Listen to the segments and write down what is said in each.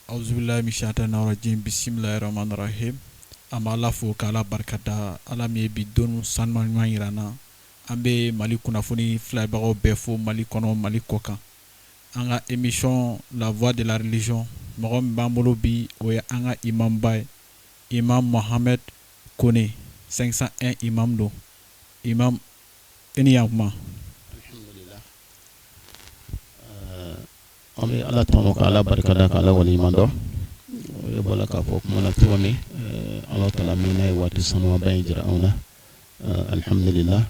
Auzubillahi mina shaitani rajim bisimilahi rahmani rahim. An b'Ala fo k'Ala barikada, Ala min ye bi don sanuman ɲuman jira an na. An bɛ Mali kunnafoni filɛbagaw bɛɛ fo Mali kɔnɔ, Mali kɔ kan. An ka émission La voix de la religion, mɔgɔ min b'an bolo bi, o ye an ka imamba ye, Imam Mohamed Kone, 501 imam don. Imam, i ni yan kuma. Alhamdulillah, an bɛ Ala tanu ka Ala barikada ka Ala waleɲuman dɔn. E bɔra k'a fɔ kuma na cogo min, Ala taala min n'a ye waati sanuba in jira anw na. Alihamdulila,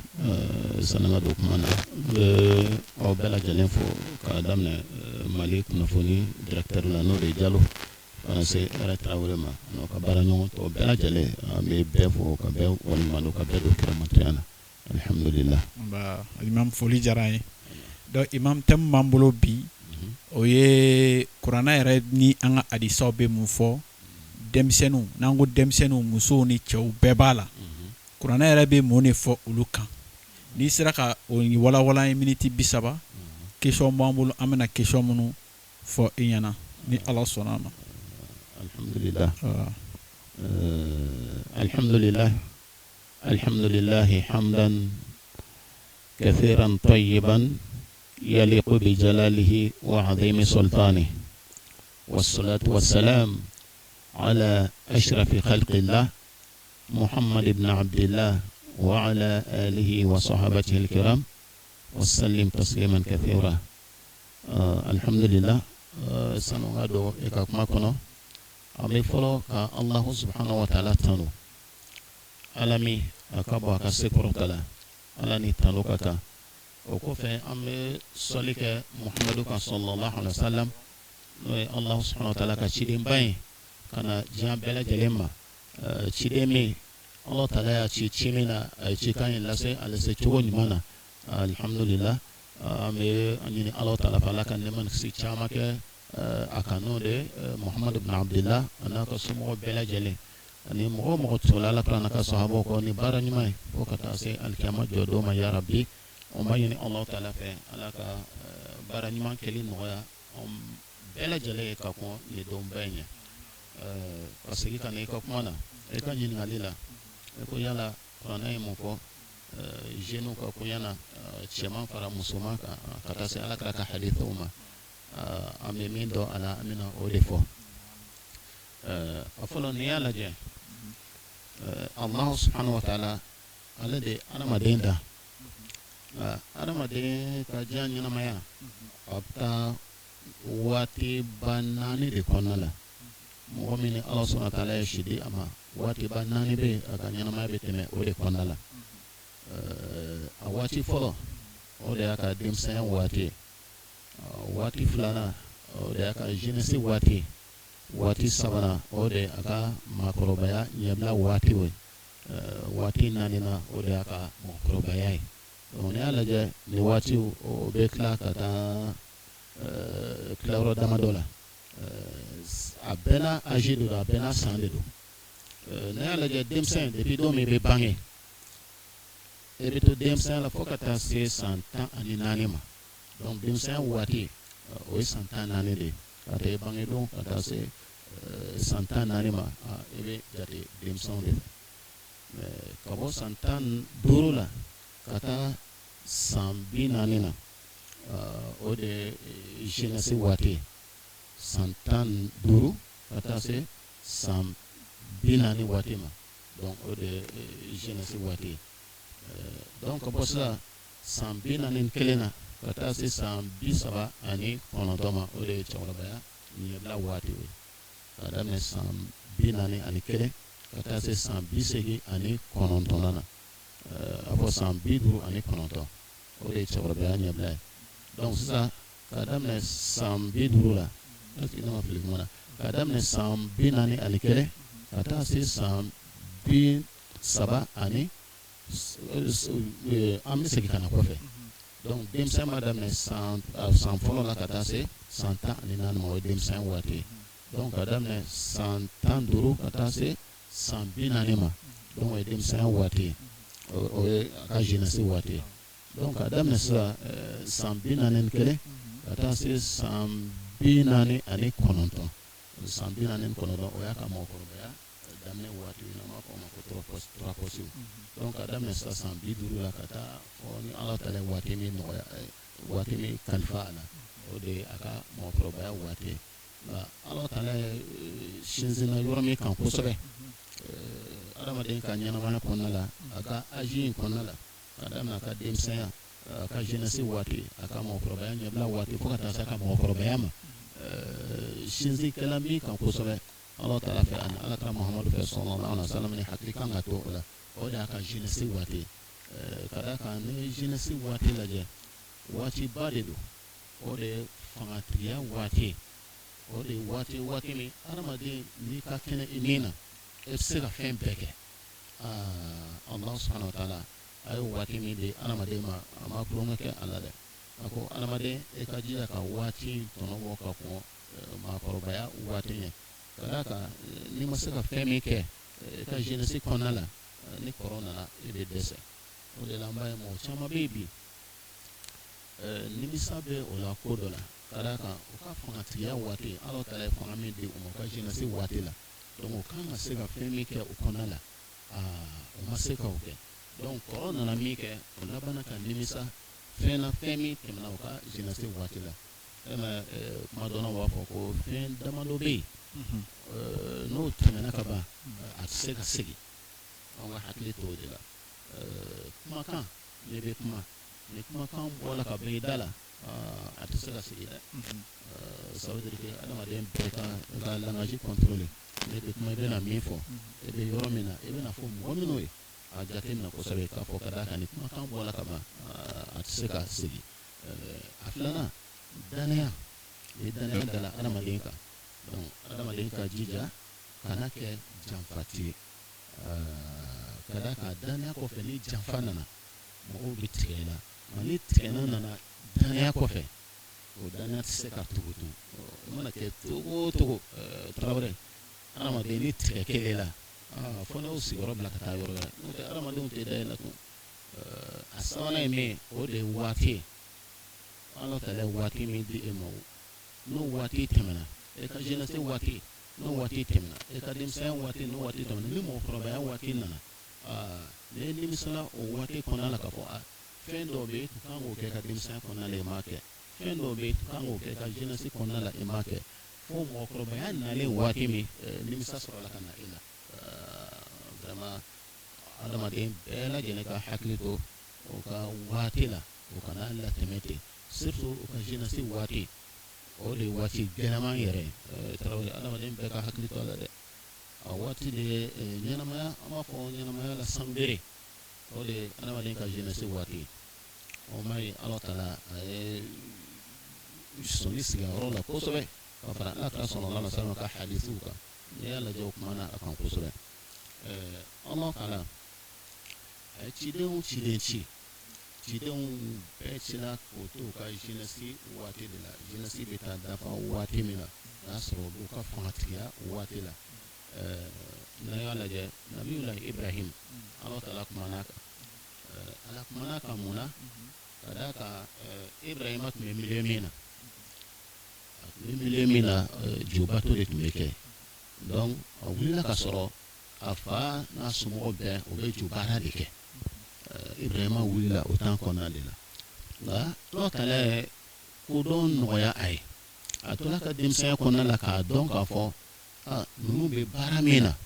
sani ka don kuma na, n bɛ aw bɛɛ lajɛlen fo k'a daminɛ Mali kunnafoni directeur la, n'o de ye Jalo, ka na se hɛrɛ Tarawele ma, n'o ka baara ɲɔgɔn tɔw bɛɛ lajɛlen. An bɛ bɛɛ fo ka bɛɛ waleɲuman dɔn, ka bɛɛ don kiramantonya na. Alihamdulila. Nba imam, foli diyara an ye. Donc imam, thème b'an bolo bi, o ye kuranɛ yɛrɛ ni an ka hadisaw bɛ mun fɔ denmisɛnninw. N'an ko denmisɛnninw, musow ni cɛw bɛɛ b'a la. Kuranɛ yɛrɛ bɛ mun de fɔ olu kan? N'i sera ka o walawala ye miniti 30, question b'an bolo, an bɛna question minnu fɔ i ɲɛna ni Ala sɔnna a ma. Alhamdulillah, alhamdulillah, alhamdulillahi hamdan kathiran tayyiban yaliqu bi jalalihi wa azimi sultani, wassalatu wassalam ala ashrafi khalqillah Muhammad ibn Abdillah wa ala alihi wa sahabatihi al-kiram wa sallim tasliman kathira. Alhamdulillah, sani ka don e ka kuma kɔnɔ, an bɛ fɔlɔ ka Allahu subhanahu wa ta'ala tanu, Ala min a ka bon a ka se kɔrɔta la, Ala ni tanu ka kan. O kɔfɛ, an bɛ sɔli kɛ Muhamadu kan sallallahu alaihi wa sallam, n'o ye Allahu subhanahu wa ta'ala ka cidenba ye ka na diɲɛ bɛɛ lajɛlen ma, ciden min Ala taala y'a ci ci min na, a ye cikan in lase a lase cogo ɲuman na. Alihamdulila, an bɛ a ɲini Ala taala fɛ, Ala ka nɛɛma ni kisi caman kɛ a kan, n'o de Muhamadu ibn Abdillah, a n'a ka somɔgɔw bɛɛ lajɛlen, ani mɔgɔ o mɔgɔ tugula Ala kira n'a ka sahabaw kɔ ni baara ɲuman ye fo ka taa se alikiyama jɔ don ma. Ya rabi, an b'a ɲini Ala taala fɛ, Ala ka baara ɲuman kɛli nɔgɔya anw bɛɛ lajɛlen ye ka kɔn nin donba in ɲɛ. Ka segin ka na i ka kuma na, i ka ɲininkali la, i ko yala kuranɛ ye mun fɔ jeunes ka koɲɛ na, cɛman fara musoman kan, ka taa se Ala kira ka hadithaw ma? An bɛ min dɔn a la, an bɛna o de fɔ. A fɔlɔ, n'i y'a lajɛ, Allahu subhanahu wa ta'ala, ale de ye adamaden da. Adamaden ka diɲɛ ɲɛnamaya, a bɛ taa waatiba naani de kɔnɔna la. Mɔgɔ min ni Ala subhanahu wa ta'ala ye si di a ma, waatiba naani bɛ a ka ɲɛnamaya bɛ tɛmɛ o de kɔnɔna la. A waati fɔlɔ, o de y'a ka denmisɛnya waati ye. Waati filanan, o de y'a ka jeunesse waati ye. Waati sabanan, o de a ka maakɔrɔbaya ɲɛbila waati ye. Waati naaninan, o de y'a ka mɔgɔkɔrɔbaya ye. Donc n'i y'a lajɛ, nin waati o bɛ tila ka taa tilayɔrɔ damadɔ la. A bɛɛ n'a âge de don, a bɛɛ n'a san de don. N'i y'a lajɛ, denmisɛn, depuis don min i bɛ bange, e bɛ to denmisɛnya la fo ka taa se san 14 ma. Donc denmisɛnya waati, o ye san 14 de ye. Ka taa i bange don ka taa se san 14 ma, i bɛ jate denmisɛnw de fɛ. Ka bɔ san 15 la ka taa san 40 na, o de ye jeunesse waati ye. San 15 ka taa se san 40 waati ma, donc o de ye jeunesse waati ye. Donc ka bɔ sisan san 41 na ka taa se san 39 ma, o de ye cɛkɔrɔbaya ɲɛbila waati ye. Ka daminɛ san 41 ka taa se san 89 na, a fɔ san 59, o de ye cɛkɔrɔbaya ɲɛbila ye. Donc sisan, ka daminɛ san 50 la, ne ma fili kuma na, ka daminɛ san 41 ka taa se san 30 ani, an bɛ segin ka na kɔfɛ. Donc denmisɛn ma daminɛ san fɔlɔ la ka taa se san 14 ma, o ye denmisɛn waati ye. Donc ka daminɛ san 15 ka taa se san 40 ma, donc o ye denmisɛnya waati ye, o ye a ka jeunesse waati ye. Donc ka daminɛ sisan san 41 ka taa se san 49, san 49, o y'a ka mɔgɔkɔrɔbaya daminɛ waati min na, an b'a fɔ o ma ko trois postes. Donc ka daminɛ sisan san 50 la ka taa fɔ ni Ala taala ye waati min nɔgɔya, waati min kalifa a la, o de ye a ka mɔgɔkɔrɔbaya waati ye. Nka Ala taala ye sinsinna yɔrɔ min kan kosɛbɛ adamaden ka ɲɛnamaya kɔnɔna la, a ka âge in kɔnɔna la, ka daminɛ a ka denmisɛnya, a ka jeunesse waati, a ka mɔgɔkɔrɔbaya ɲɛbila waati, fo ka taa se a ka mɔgɔkɔrɔbaya ma, sinsin kɛla min kan kosɛbɛ Ala taala fɛ ani Ala kira Muhamadu fɛ sallallahu alaihi wasallam, ni hakili kan ka to o la, o de y'a ka jeunesse waati. Ka d'a kan ni jeunesse waati lajɛ, waatiba de don, o de ye fangatigiya waati, o de ye waati, waati min adamaden n'i ka kɛnɛ i ni na, e bɛ se ka fɛn bɛɛ kɛ. Aa, Allah subhanahu wa ta'ala a ye waati min di adamaden ma, a ma tulonkɛ kɛ a la dɛ. A ko adamaden, e ka jija ka waati tɔnɔ bɔ ka kɔn maakɔrɔbaya waati ɲɛ, ka d'a kan n'i ma se ka fɛn min kɛ i ka jeunesse kɔnɔna la, ni kɔrɔ nana, i bɛ dɛsɛ. O de la an b'a ye mɔgɔ caman bɛ yen bi, nimisa bɛ o la ko dɔ la, ka d'a kan u ka fangatigiya waati, Ala taala ye fanga min di u ma u ka jeunesse waati la, donc u kan ka se ka fɛn min kɛ o kɔnɔna la, aa, u ma se ka o kɛ. Donc kɔrɔ nana min kɛ, o labanna ka nimisa fɛn na, fɛn min tɛmɛna u ka jeunesse waati la. Kuma dɔnnaw b'a fɔ ko fɛn damadɔ bɛ yen, n'o tɛmɛna ka ban, a tɛ se ka segin. An ka hakili to o de la. Kumakan, n'i bɛ kuma, ni kumakan bɔra ka bɔ i da la, a tɛ se ka segin dɛ. Ça veut dire que adamaden bɛɛ ka ka langage contrôler. N'i bɛ kuma, i bɛna min fɔ, i bɛ yɔrɔ min na, i bɛna fɔ mɔgɔ minnu ye, a jateminɛ kosɛbɛ k'a fɔ, ka d'a kan ni kumakan bɔra ka ban, a tɛ se ka segin. A filanan, danaya. Ni danaya dala adamaden kan, donc adamaden ka jija kana kɛ janfati ye, ka d'a kan danaya kɔfɛ, ni janfa nana, mɔgɔw bɛ tigɛ i la. Nka ni tigɛna nana danaya kɔfɛ, o danaya tɛ se ka tugu. O mana kɛ cogo o cogo, Tarawele, adamaden ni tigɛ kɛlen i la, fo n'o sigiyɔrɔ bila ka taa yɔrɔ wɛrɛ, n'o tɛ adamadenw tɛ da i la tun. A sabanan ye min ye, o de ye waati ye. Ala taala ye waati min di e ma, n'o waati tɛmɛna, e ka jeunesse waati, n'o waati tɛmɛna, e ka denmisɛnya waati, n'o waati tɛmɛna, ni mɔgɔkɔrɔbaya waati nana, ne nimisala o waati kɔnɔna la k'a fɔ fɛn dɔw bɛ yen, tun kan k'o kɛ ka denmisɛnya kɔnɔna la, i m'a kɛ. Fɛn dɔw bɛ yen, tun kan k'o kɛ ka jeunesse kɔnɔna la, i m'a kɛ. Fo mɔgɔkɔrɔbaya nalen waati min, nimisa sɔrɔla ka na e la. Vraiment, adamaden bɛɛ lajɛlen ka hakili to o ka waati la, o kana latɛmɛ ten, surtout o ka jeunesse waati. O de ye waati gɛlɛman yɛrɛ ye, Tarawele. Adamaden bɛɛ ka hakili to a la dɛ. A waati de ye ɲɛnamaya, an b'a fɔ ɲɛnamaya la sanubere, o de ye adamaden ka jeunesse waati ye. O ma ye, Ala taala a ye sɔnni sigi a yɔrɔ la kosɛbɛ, ka fara Ala kira sallallahu alaihi wasallam ka hadisiw kan. N'i y'a lajɛ, o kuma na a kan kosɛbɛ. Ala taala a ye cidenw ciden ci, cidenw bɛɛ cila k'o to u ka jeunesse waati de la. Jeunesse bɛ taa dafa waati min na, o y'a sɔrɔ u b'u ka fangatigiya waati la. N'an y'a lajɛ, Nabiyulahi Ibrahim, Ala taala kumana a kan. Ala kumana a kan mun na? Ka d'a kan Ibrahima tun bɛ milieu min na, a tun bɛ milieu min na, jobato de tun bɛ kɛ. Donc a wulila ka sɔrɔ a fa n'a somɔgɔw bɛɛ, o bɛ jo baara de kɛ. Ibrahima wulila o temps kɔnɔna de la. Nka Ala taala ye kodɔn nɔgɔya a ye. A tola ka denmisɛnya kɔnɔna la k'a dɔn k'a fɔ ninnu bɛ baara min na,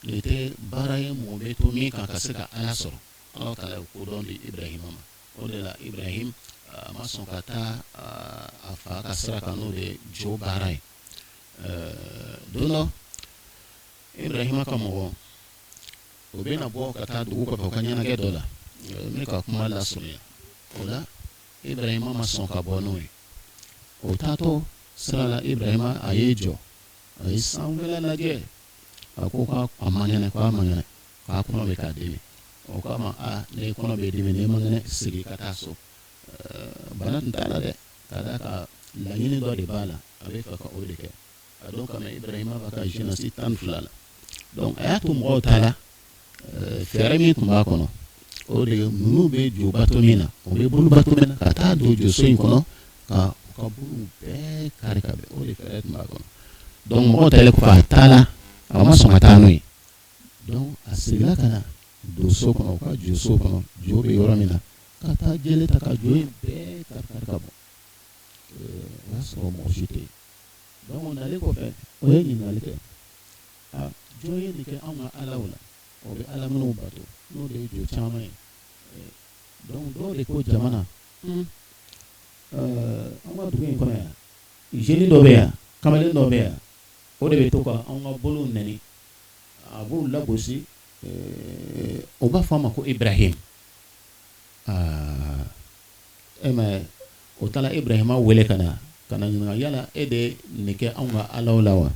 nin tɛ baara ye mɔgɔ bɛ to min kan ka se ka Ala sɔrɔ. Ala taala ye kodɔn di Ibrahima ma. O de la Ibrahim a ma sɔn ka taa a fa ka sira kan, n'o de ye jo baara ye. Don dɔ, Ibrahima ka mɔgɔ o bɛna bɔ ka taa dugu kɔfɛ u ka ɲɛnajɛ dɔ la. N bɛ ka kuma lasurunya o la. Ibrahima ma sɔn ka bɔ n'o ye. O taatɔ sira la, Ibrahima a y'i jɔ, a ye sanfɛla lajɛ, a ko k'a man kɛnɛ, k'a man kɛnɛ, k'a kɔnɔ bɛ k'a dimi. O k'a ma, aa, ne kɔnɔ bɛ dimi, ne man kɛnɛ, segin ka taa so. Bana tun t'a la dɛ, ka d'a kan laɲini dɔ de b'a la, a bɛ fɛ ka o de kɛ. A don kama, Ibrahima b'a ka jeunesse 12 la. Donc a y'a to mɔgɔw ta la. Fɛɛrɛ min tun b'a kɔnɔ, o de ye ninnu bɛ jo bato min na, o bɛ bolo bato min na, ka taa don joso in kɔnɔ ka u ka bolow bɛɛ kari ka bɛn. O de fɛɛrɛ tun b'a kɔnɔ. Donc mɔgɔw taalen kɔfɛ, a taala, a ma sɔn ka taa n'o ye. Donc a seginna ka na don so kɔnɔ, u ka jo so kɔnɔ, jo bɛ yɔrɔ min na, ka taa jele ta ka jo in bɛɛ kari kari ka bɔ. O y'a sɔrɔ mɔgɔ si tɛ yen. Donc o nalen kɔfɛ, o ye ɲininkali kɛ: a jɔn ye nin kɛ anw ka alaw la? O bɛ ala minnu bato, n'o de ye jo caman ye. Donc dɔw de ko jamana, an ka dugu in kɔnɔ yan, jeune dɔ bɛ yan, kamalen dɔ bɛ yan, o de bɛ to ka anw ka bolow nɛni, a b'u lagosi, o b'a fɔ a ma ko Ibrahim. Aa, e ma o taara Ibrahima wele ka na ɲininka: yala e de nin kɛ anw ka alaw la wa?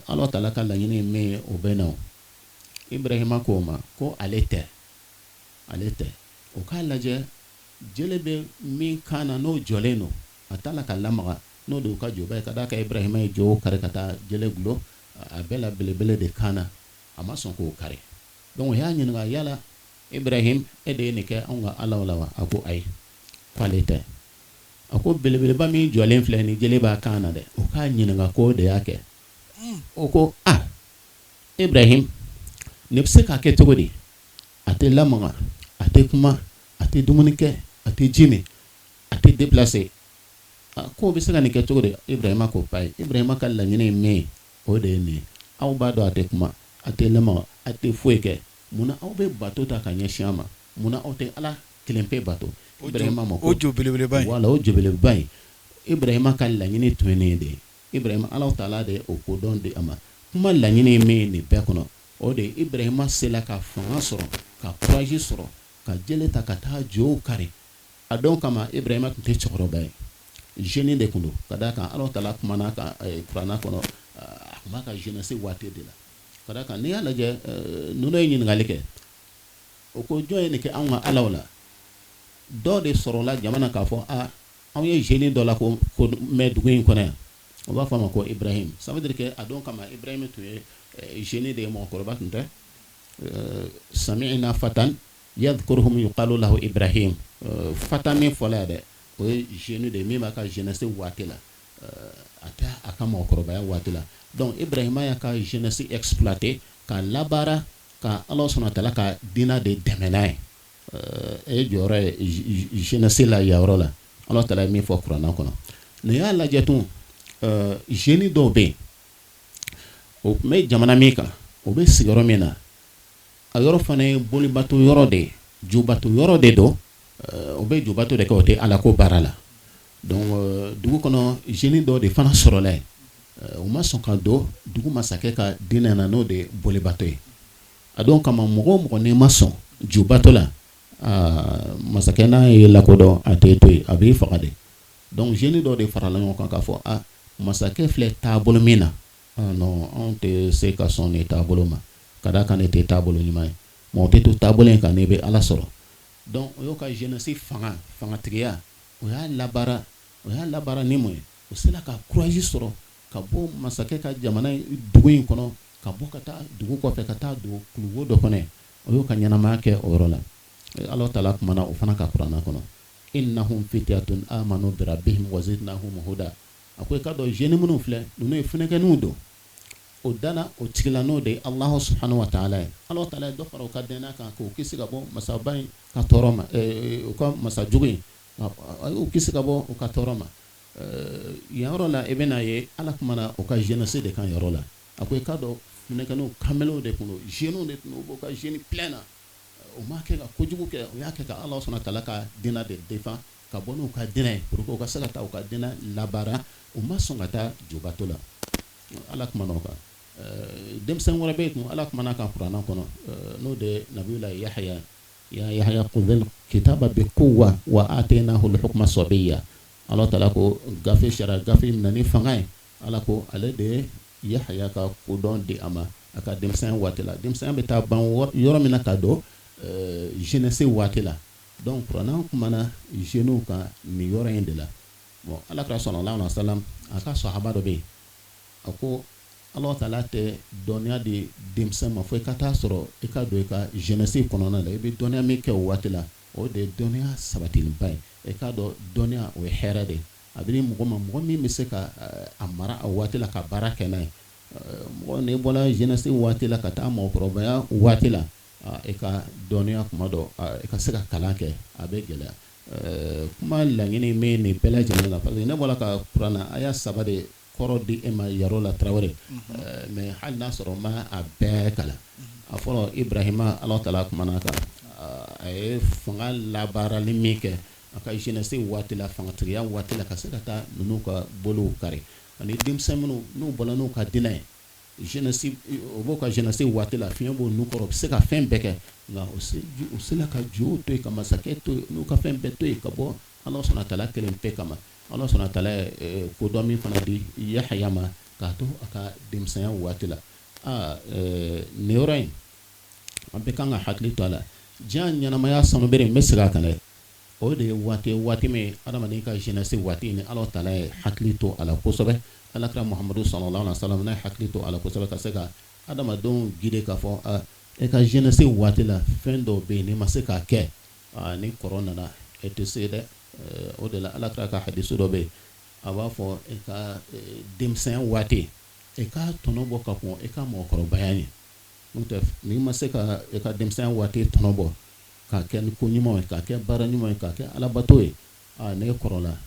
Ala taala ka laɲini ye min ye, o bɛ na. Ibrahima ko o ma ko ale tɛ, ale tɛ. O k'a lajɛ, jele bɛ min kan na, n'o jɔlen don, a t'a la ka lamaga, n'o de y'u ka joba ye. Ka d'a kan Ibrahima ye jo kari ka taa jele gulon a bɛɛ la belebele de kan na, a ma sɔn k'o kari. Donc o y'a ɲininka: yala Ibrahim, e de ye nin kɛ anw ka alaw la wa? A ko ayi, k'ale tɛ. A ko belebeleba min jɔlen filɛ ni jele b'a kan na dɛ, o k'a ɲininka k'o de y'a kɛ. O ko: a Ibrahim, nin bɛ se k'a kɛ cogo di? A tɛ lamaga, a tɛ kuma, a tɛ dumuni kɛ, a tɛ ji min, a tɛ déplacer, k'o bɛ se ka nin kɛ cogo di? Ibrahima ko ayi. Ibrahima ka laɲini ye min ye, o de ye nin ye. Aw b'a dɔn a tɛ kuma, a tɛ lamaga, a tɛ foyi kɛ. Munna aw bɛ bato ta ka ɲɛsin a ma? Munna aw tɛ Ala kelen pe bato? Ibrahima ma ko o jo belebeleba in, wala o jo belebeleba in. Ibrahima ka laɲini tun ye nin de ye. Ibrahima, Ala taala de o kodɔn di a ma. Kuma laɲini ye min ye nin bɛɛ kɔnɔ, o de ye Ibrahima sela ka fanga sɔrɔ, ka courage sɔrɔ, ka jele ta ka taa jow kari. A don kama, Ibrahima tun tɛ cɛkɔrɔba ye, jeune de tun don. Ka d'a kan Ala taala kumana kan kuranna kɔnɔ, a tun b'a ka jeunesse waati de la. Ka d'a kan n'i y'a lajɛ, ninnu ye ɲininkali kɛ, o ko: jɔn ye nin kɛ anw ka alaw la? Dɔ de sɔrɔla jamana k'a fɔ: a anw ye jeune dɔ la ko mɛn dugu in kɔnɔ yan, o b'a fɔ a ma ko Ibrahim. Ça veut dire que a don kama, Ibrahim tun ye jeune de ye, mɔgɔkɔrɔba tun tɛ. Sami'na fatan yadhkuruhum yuqalu lahu Ibrahim. Fatan min fɔla yan dɛ, o ye jeune de ye min b'a ka jeunesse waati la, a tɛ a ka mɔgɔkɔrɔbaya waati la. Donc Ibrahima y'a ka jeunesse exploiter ka labaara ka Ala subhanahu wa ta'ala ka diina de dɛmɛ n'a ye. E jɔyɔrɔ ye jeunesse la yan yɔrɔ la, Ala taala ye min fɔ kuranna kɔnɔ. N'i y'a lajɛ tun, jeune dɔw bɛ yen, o tun bɛ jamana min kan, o bɛ sigiyɔrɔ min na, a yɔrɔ fana ye bolibato yɔrɔ de ye, jubato yɔrɔ de don. O bɛ jubato de kɛ, o tɛ Ala ko baara la. Donc dugu kɔnɔ, jeune dɔw de fana sɔrɔla yen, u ma sɔn ka don dugu masakɛ ka diinɛ na, n'o de ye bolibato ye. A don kama, mɔgɔ o mɔgɔ n'i ma sɔn jubato la, masakɛ n'a ye lakodɔn, a tɛ to yen, a b'i faga de. Donc jeune dɔw de farala ɲɔgɔn kan k'a fɔ: a masakɛ filɛ taabolo min na, non, anw tɛ se ka sɔn nin taabolo ma. Ka d'a kan ne tɛ taabolo ɲuman ye, mɔgɔ tɛ to taabolo in kan n'i bɛ Ala sɔrɔ. Donc o y'o ka jeunesse fanga, fangatigiya, o y'a labaara. O y'a labaara ni mun ye? O sera ka courage sɔrɔ ka bɔ masakɛ ka jamana dugu in kɔnɔ, ka bɔ ka taa dugu kɔfɛ, ka taa don kuluwo dɔ kɔnɔ. O y'o ka ɲɛnamaya kɛ o yɔrɔ la. Ala taala kumana o fana ka kuranna kɔnɔ: innahum fityatun amanu bi rabbihim wa zidnahum huda. A ko i ka dɔn, jeune minnu filɛ, ninnu ye funɛkɛninw don, o dala o tigila, n'o de ye Alahu subhanahu wa ta'ala ye. Ala taala ye dɔ fara u ka dɛnna kan k'o kisi ka bɔ masaba in ka tɔɔrɔ ma, u ka masajugu in, a y'u kisi ka bɔ u ka tɔɔrɔ ma. Yan yɔrɔ la, i bɛna ye Ala kumana o ka jeunesse de kan yɔrɔ la. A ko i ka dɔn, funɛkɛninw, kamelenw de tun don, jeunes de tun don, u b'u ka jeune plein na. U ma kɛ ka kojugu kɛ, u y'a kɛ ka Ala subhanahu wa ta'ala ka diinɛ de défend, ka bɔ n'u ka diinɛ ye pour que u ka se ka taa u ka diinɛ labaara. U ma sɔn ka taa jubato la. Ala kumana o kan. Denmisɛn wɛrɛ bɛ yen tun, Ala kumana kan kuranna kɔnɔ, n'o de ye nabiyula Yahya: ya Yahya khudhil kitaba bi quwwa wa atainahu al-hukma sabiyya. Ala taala ko gafe, sariya gafe minɛ ni fanga ye. Ala ko ale de ye Yahya ka kodɔn di a ma a ka denmisɛnya waati la. Denmisɛnya bɛ taa ban yɔrɔ min na ka don jeunesse waati la. Donc kuranna kumana jeunes kan nin yɔrɔ in de la. Bon, Ala kira sallallahu alaihi wasallam, a ka sahaba dɔ bɛ yen, a ko Ala taala tɛ dɔnniya di denmisɛn ma fo i ka taa sɔrɔ i ka don i ka jeunesse kɔnɔna la. I bɛ dɔnniya min kɛ o waati la, o de ye dɔnniya sabatilenba ye. I k'a dɔn, dɔnniya, o ye hɛrɛ de ye. A bɛ di mɔgɔ ma, mɔgɔ min bɛ se ka a mara a waati la ka baara kɛ n'a ye. Mɔgɔ n'i bɔra jeunesse waati la ka taa mɔgɔkɔrɔbaya waati la, e ka dɔnniya kuma dɔ, e ka se ka kalan kɛ, a bɛ gɛlɛya. Kuma laɲini min nin bɛɛ lajɛlen na, parce que ne bɔra ka kuranɛ aya saba de kɔrɔ di e ma yɔrɔ la, Tarawele, mais hali n'a sɔrɔ ma a bɛɛ kalan. A fɔlɔ, Ibrahima, Ala taala kumana kan, a ye fanga labaarali min kɛ a ka jeunesse waati la, fangatigiya waati la, ka se ka taa ninnu ka boliw kari, ani denmisɛn minnu n'u bɔra n'u ka diinɛ ye jeunesse, o b'o ka jeunesse waati la, fiɲɛ b'o nu kɔrɔ, u bɛ se ka fɛn bɛɛ kɛ, nka u sela ka jow to yen, ka masakɛ to yen, n'u ka fɛn bɛɛ to yen, ka bɔ Ala subahana taala kelen pe kama. Ala subahana taala ye kodɔn min fana di Yahaya ma k'a to a ka denmisɛnya waati la. Aa, nin yɔrɔ in, an bɛɛ kan ka hakili to a la. Diɲɛ ɲɛnamaya sanubere, n bɛ segin a kan dɛ, o de ye waati waati min adamaden ka jeunesse waati ni Ala taala ye hakili to a la kosɛbɛ. Alakira Muhamadu sallallahu alaihi wasallam n'a ye hakili to a la kosɛbɛ, ka se ka adamadenw guider k'a fɔ e ka jeunesse waati la, fɛn dɔw bɛ yen, n'i ma se k'a kɛ, ni kɔrɔ nana, e tɛ se dɛ. O de la Alakira ka hadisu dɔ bɛ yen, a b'a fɔ e ka denmisɛnya waati, e ka tɔnɔ bɔ ka kɔn e ka mɔgɔkɔrɔbaya ɲɛ. N'o tɛ, n'i ma se ka e ka denmisɛnya waati tɔnɔ bɔ k'a kɛ ni ko ɲuman ye, k'a kɛ baara ɲuman ye, k'a kɛ alabato ye, aa, n'e kɔrɔla,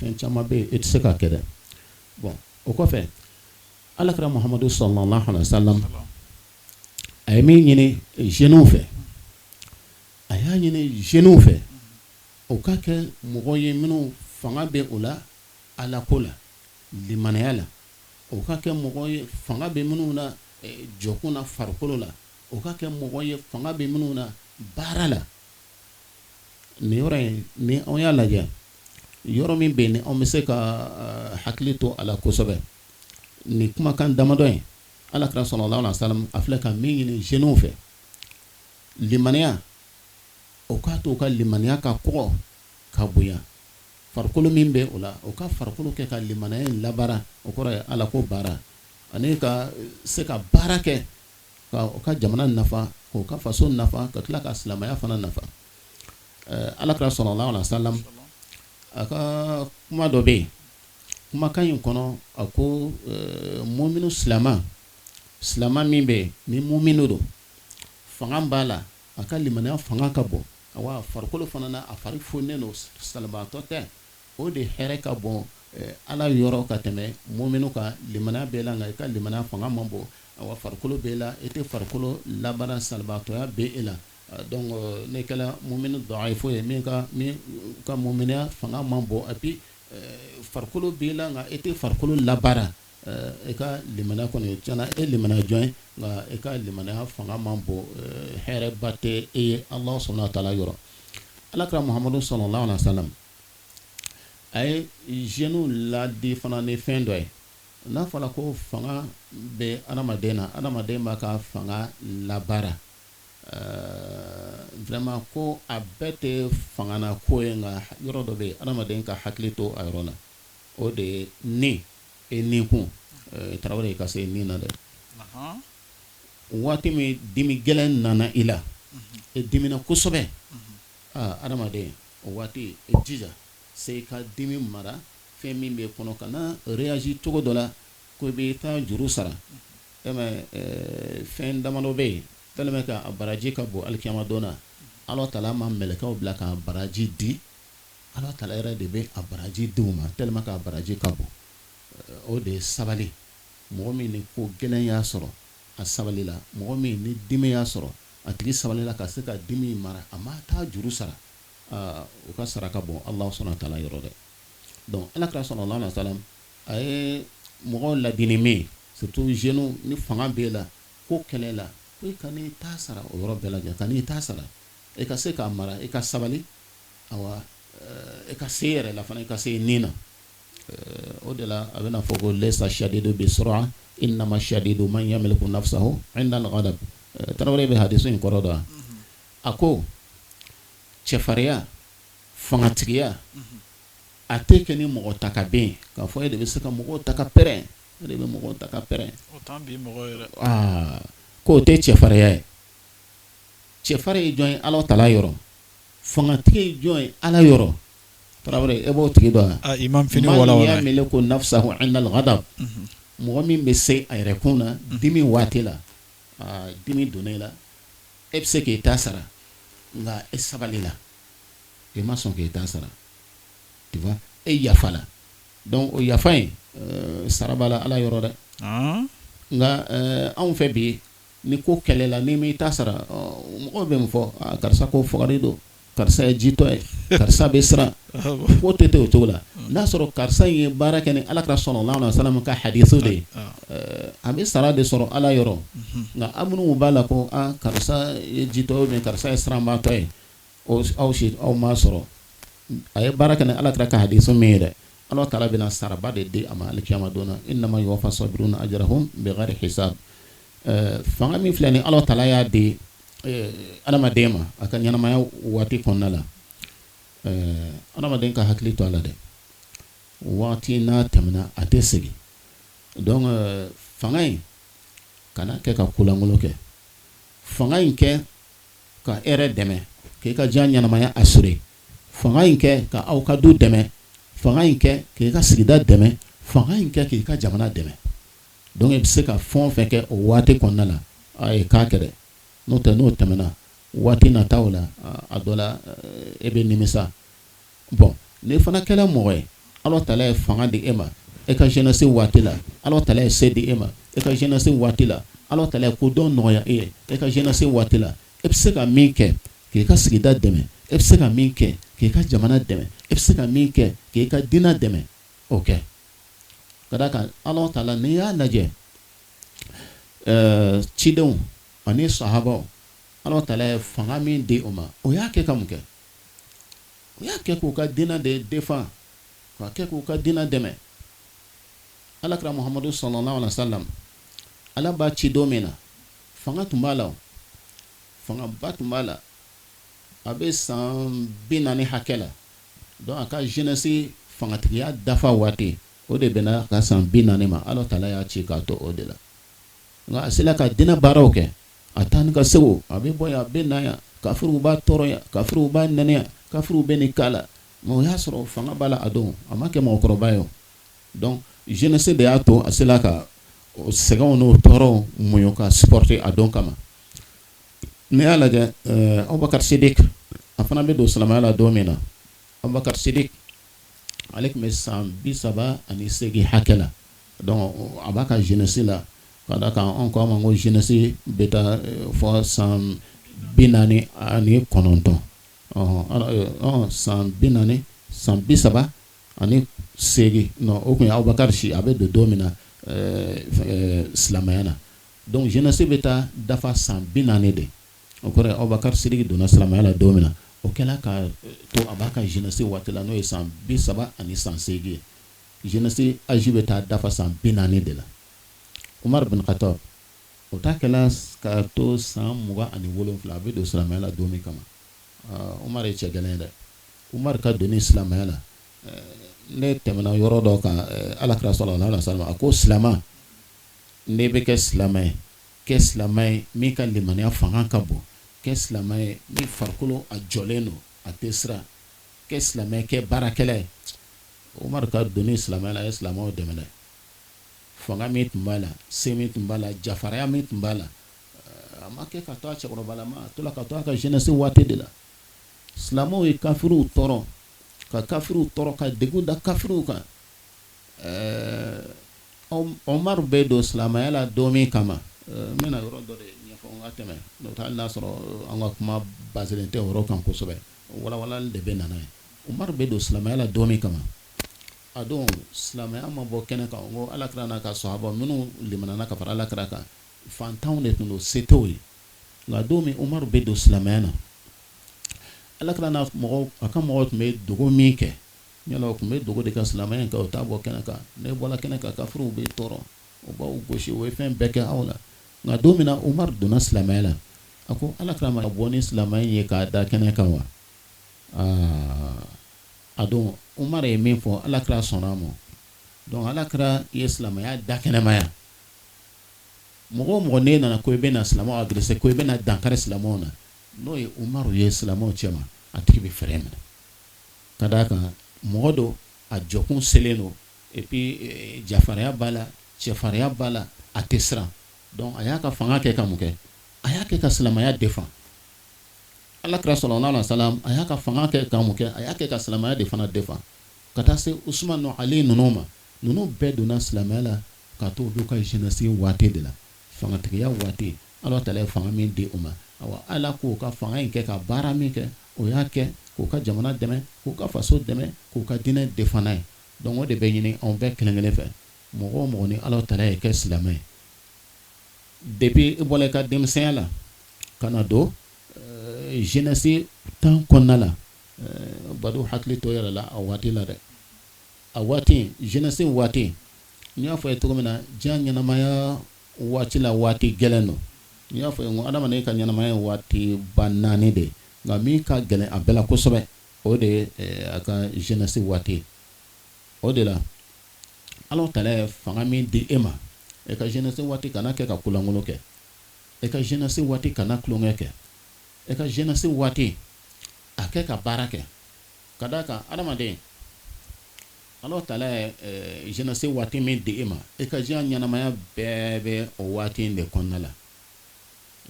fɛn caman bɛ yen, e tɛ se k'a kɛ dɛ. Bon, o kɔfɛ, Alakira Muhamadu sallallahu alaihi wasallam, a ye min ɲini jeunes fɛ, a y'a ɲini jeunes fɛ o ka kɛ mɔgɔ ye minnu fanga bɛ o la Ala ko la, limanaya la, o ka kɛ mɔgɔ ye fanga bɛ minnu na jɔkun na, farikolo la, o ka kɛ mɔgɔ ye fanga bɛ minnu na baara la. Nin yɔrɔ in, ni anw y'a lajɛ, yɔrɔ min bɛ yen ni anw bɛ se ka hakili to a la kosɛbɛ, nin kumakan damadɔ in, Alakira sallallahu alaihi wasallam a filɛ ka min ɲini jeunes fɛ, limaniya, o k'a to u ka limaniya ka kɔgɔ ka bonya. Farikolo min bɛ o la, o ka farikolo kɛ ka limaniya in labaara, o kɔrɔ ye Ala ko baara, ani ka se ka baara kɛ ka u ka jamana nafa, k'u ka faso nafa, ka tila ka silamɛya fana nafa. Alakira sallallahu alaihi wasallam a ka kuma dɔ bɛ yen, kumakan in kɔnɔ, a ko muminu silamɛ, silamɛ min bɛ yen ni muminu don, fanga b'a la, a ka limaniya fanga ka bon, awa farikolo fana na, a fari fonnen don, salibaatɔ tɛ, o de hɛrɛ ka bon Ala yɔrɔ ka tɛmɛ muminu kan. Limaniya b'e la, nka i ka limaniya fanga man bon, awa farikolo b'e la, e tɛ farikolo labaara, salibaatɔya bɛ e la. Donc n'e kɛra muminu dɔyifu ye, min ka muminiya fanga man bon, et puis farikolo b'e la, nka e tɛ farikolo labaara, e ka limaniya kɔni tiɲɛna, e limaniya jɔn ye, nka e ka limaniya fanga man bon, hɛrɛba tɛ e ye Ala subahana wa taala yɔrɔ. Alakira Muhamadu sallallahu alaihi wasallam a ye jeunes ladi fana ni fɛn dɔ ye. N'a fɔra ko fanga bɛ adamaden na, adamaden b'a ka fanga labaara vraiment, ko a bɛɛ tɛ fangana ko ye, nka yɔrɔ dɔ bɛ yen, adamaden ka hakili to a yɔrɔ la, o de ye ni e ni kun. Tarawele, ka se ni na dɛ. Waati min dimi gɛlɛn nana i la, e dimina kosɛbɛ, aa, adamaden, o waati e jija se i ka dimi mara. Fɛn min bɛ kɔnɔ, kana réagir cogo dɔ la ko i bɛ taa juru sara. E fɛn damadɔ bɛ yen, tellement que a baraji ka bon alikiyama don na, Ala taala ma mɛlɛkɛw bila k'a baraji di, Ala taala yɛrɛ de bɛ a baraji di u ma, tellement que a baraji ka bon. O de ye sabali. Mɔgɔ min ni ko gɛlɛn y'a sɔrɔ, a sabalila. Mɔgɔ min ni dimi y'a sɔrɔ, a tigi sabalila ka se ka dimi mara, a ma taa juru sara, o ka sara ka bon Ala subahana wa taala yɔrɔ dɛ. Donc Alakira sallallahu alaihi wasallam a ye mɔgɔw ladi ni min, surtout jeunes, ni fanga b'e la ko kɛlɛ la, ko i kan'i ta sara o yɔrɔ bɛɛ lajɛlen, kan'i ta sara, e ka se k'a mara, e ka sabali, awa e ka se yɛrɛ la fana, i ka se nin na. O de la a bɛna fɔ ko laysa shadidu bi sur'a innama shadidu man yamliku nafsahu inda al-ghadab. Tarawele, bɛ hadisu in kɔrɔ dɔn? A ko cɛfarinya, fangatigiya, a tɛ kɛ ni mɔgɔ ta ka ben, k'a fɔ e de bɛ se ka mɔgɔw ta ka pɛrɛn, e de bɛ mɔgɔw ta ka pɛrɛn, k'o tɛ cɛfarinya ye. Cɛfarin ye jɔn ye Ala taala yɔrɔ? Fangatigi ye jɔn ye Ala yɔrɔ? Tarawele e b'o tigi dɔn wa? Imam fini wala man yamliku nafsahu inda al-ghadab mɔgɔ min bɛ se a yɛrɛ kun na dimi waati la, dimi donna e la, e bɛ se k'i ta sara nka e sabalila e ma sɔn k'i ta sara, tu vois, e yafala donc o yafa in sara b'a la Ala yɔrɔ dɛ, nka anw fɛ bi ni ko kɛlɛla n'i m'i ta sara mɔgɔw bɛ mun fɔ karisa ko fugari don karisa ye jitɔ ye karisa bɛ siran ko tɛ o cogo la n'a sɔrɔ karisa in ye baara kɛ ni ala kira sallallahu alaihi wasallam ka hadisu de ye a bɛ sara de sɔrɔ ala yɔrɔ nka aw minnu b'a la ko karisa ye jitɔ ye karisa ye siranbaatɔ ye aw si aw m'a sɔrɔ a ye baara kɛ ni ala kira ka hadisu min ye dɛ ala taala bɛna saraba de di a ma alikiyama don na innama yuwaffa sabiruna ajrahum bighairi hisab fanga min filɛ ni ala taala y'a di adamaden ma a ka ɲɛnamaya waati kɔnɔna la adamaden ka hakili to a la dɛ waati n'a tɛmɛna a tɛ segin donc fanga in kana kɛ ka kolankolon kɛ fanga in kɛ ka e yɛrɛ dɛmɛ k'i ka diɲɛ ɲɛnamaya assurer fanga in kɛ ka aw ka du dɛmɛ fanga in kɛ k'i ka sigida dɛmɛ fanga in kɛ k'i ka jamana dɛmɛ donc i bɛ se ka fɛn o fɛn kɛ o waati kɔnɔna la a ye k'a kɛ dɛ n'o tɛ n'o tɛmɛna waati nataw la a dɔ la e bɛ nimisa bon n'i fana kɛra mɔgɔ ye Ala taala ye fanga di e ma e ka jeunesse waati la Ala taala ye se di e ma e ka jeunesse waati la Ala taala ye kodɔn nɔgɔya e ye e ka jeunesse waati la e bɛ se ka min kɛ k'i ka sigida dɛmɛ e bɛ se ka min kɛ k'i ka jamana dɛmɛ e bɛ se ka min kɛ k'i ka diinɛ dɛmɛ o kɛ ka d'a kan Ala taala n'i y'a lajɛ cidenw ani sahabaw Ala taala ye fanga min di u ma o y'a kɛ ka mun kɛ u y'a kɛ k'u ka diinɛ de défend k'a kɛ k'u ka diinɛ dɛmɛ alakira Muhamadu sallallahu alaihi wasallam Ala b'a ci don min na fanga tun b'a la fangaba tun b'a la a bɛ san 40 hakɛ la donc a ka jeunesse fangatigiya dafa waati o de bɛnna ka san 40 ma Ala taala y'a ci k'a to o de la nka a sera ka diinɛ baaraw kɛ a taa ni ka segin a bɛ bɔ yan a bɛ na yan kafiriw b'a tɔɔrɔ yan kafiriw b'a nɛni yan kafiriw bɛ nin k'a la mais o y'a sɔrɔ fanga b'a la a don a ma kɛ mɔgɔkɔrɔba ye donc jeunesse de y'a to a sera ka sɛgɛnw n'o tɔɔrɔw muɲu ka supporter a don kama n'i y'a lajɛ Abubakar Sidik a fana bɛ don silamɛya la don min na Abubakar Sidik ale tun bɛ san 38 hakɛ la donc a b'a ka jeunesse la ka d'a kan anw ko a ma ko jeunesse bɛ taa fɔ san 49 san 40 san 38 non o tun ye Abubakar si a bɛ don don min na silamɛya la donc jeunesse bɛ taa dafa san 40 de o kɔrɔ ye Abubakar Sidiki donna silamɛya la don min na o kɛla ka to a b'a ka jeunesse waati la n'o ye san 30 ani san 8 ye jeunesse âge bɛ taa dafa san 40 de la Umar bin Khattab o ta kɛla ka to san 27 a bɛ don silamɛya la don min kama Umar ye cɛ gɛlɛn ye dɛ Umar ka donni silamɛya la ne tɛmɛna yɔrɔ dɔ kan Alakira sallallahu alaihi wasallam a ko silamɛ n'i bɛ kɛ silamɛ ye kɛ silamɛ ye min ka limaniya fanga ka bon kɛ silamɛ ye min farikolo a jɔlen don a tɛ siran kɛ silamɛ kɛ baarakɛla ye Umaru ka donni silamɛya la a ye silamɛw dɛmɛ dɛ fanga min tun b'a la se min tun b'a la jafaraya min tun b'a la a ma kɛ ka to a cɛkɔrɔbalama a tola ka to a ka jeunesse waati de la silamɛw ye kafiriw tɔɔrɔ ka kafiriw tɔɔrɔ ka degun da kafiriw kan Umaru bɛ don silamɛya la don min kama n bɛna yɔrɔ dɔ de ɲɛfɔ n ka tɛmɛ n'o tɛ hali n'a sɔrɔ an ka kuma baselen tɛ o yɔrɔ kan kosɛbɛ walawalali de bɛ na n'a ye Umaru bɛ don silamɛya la don min kama a don silamɛya ma bɔ kɛnɛ kan ko Alakira n'a ka sahaba minnu limanana ka fara Alakira kan fantanw de tun don se t'u ye nka don min Umaru bɛ don silamɛya na Alakira n'a mɔgɔw a ka mɔgɔw tun bɛ dogo min kɛ Yala u tun bɛ dogo de ka silamɛya in kɛ u t'a bɔ kɛnɛ kan n'e bɔra kɛnɛ kan kafiriw b'i tɔɔrɔ u b'aw gosi u ye fɛn bɛɛ kɛ aw la nka don min na Umaru donna silamɛya la a ko Alakira ma bɔ ni silamɛya in ye k'a da kɛnɛ kan wa aa a don Umaru ye min fɔ Alakira sɔnna a ma donc Alakira ye silamɛya da kɛnɛmaya mɔgɔ o mɔgɔ n'e nana ko i bɛna silamɛw agresser ko i bɛna dankari silamɛw na n'o ye Umaru ye silamɛw cɛma a tigi bɛ frein minɛ ka d'a kan Mɔgɔ don, a jɔkun selen don, et puis jafarinya b'a la, cɛfarinya b'a la, a tɛ siran. Donc a y'a ka fanga kɛ ka mun kɛ? A y'a kɛ ka silamɛya défend. Ala kira sallallahu alaihi wasallam, a y'a ka fanga kɛ ka mun kɛ? A y'a kɛ ka silamɛya de fana défend, ka taa se Usman, Ali ninnu ma. Ninnu bɛɛ donna silamɛya la ka to olu ka jeunesse waati de la, fangatigiya waati. Ala taala ye fanga min di u ma, awa, Ala k'u ka fanga in kɛ ka baara min kɛ, o y'a kɛ k'u ka jamana dɛmɛ, k'u ka faso dɛmɛ, k'u ka diinɛ défend n'a ye. Donc o de bɛ ɲini anw bɛɛ kelen kelen fɛ. Mɔgɔ o mɔgɔ ni Ala taala ye kɛ silamɛ ye, depuis i bɔra i ka denmisɛnya la ka na don jeunesse temps kɔnɔna la, badu, hakili to yɛrɛ la a waati la dɛ. A waati, jeunesse waati, n y'a fɔ ye cogo min na, diɲɛ ɲɛnamaya waati la, waati gɛlɛn don. N y'a fɔ ye ko adamaden ka ɲɛnamaya ye waati ba naani de ye, nka min ka gɛlɛn a bɛɛ la kosɛbɛ, o de ye a ka jeunesse waati ye. O de la, Ala taala ye fanga min di e ma, e ka jeunesse waati kana kɛ ka kolankolon kɛ, e ka jeunesse waati kana tulonkɛ kɛ, e ka jeunesse waati a kɛ ka baara kɛ. Ka d'a kan, adamaden, Ala taala ye jeunesse waati min di e ma, e ka diɲɛ ɲɛnamaya bɛɛ bɛ o waati in de kɔnɔna la.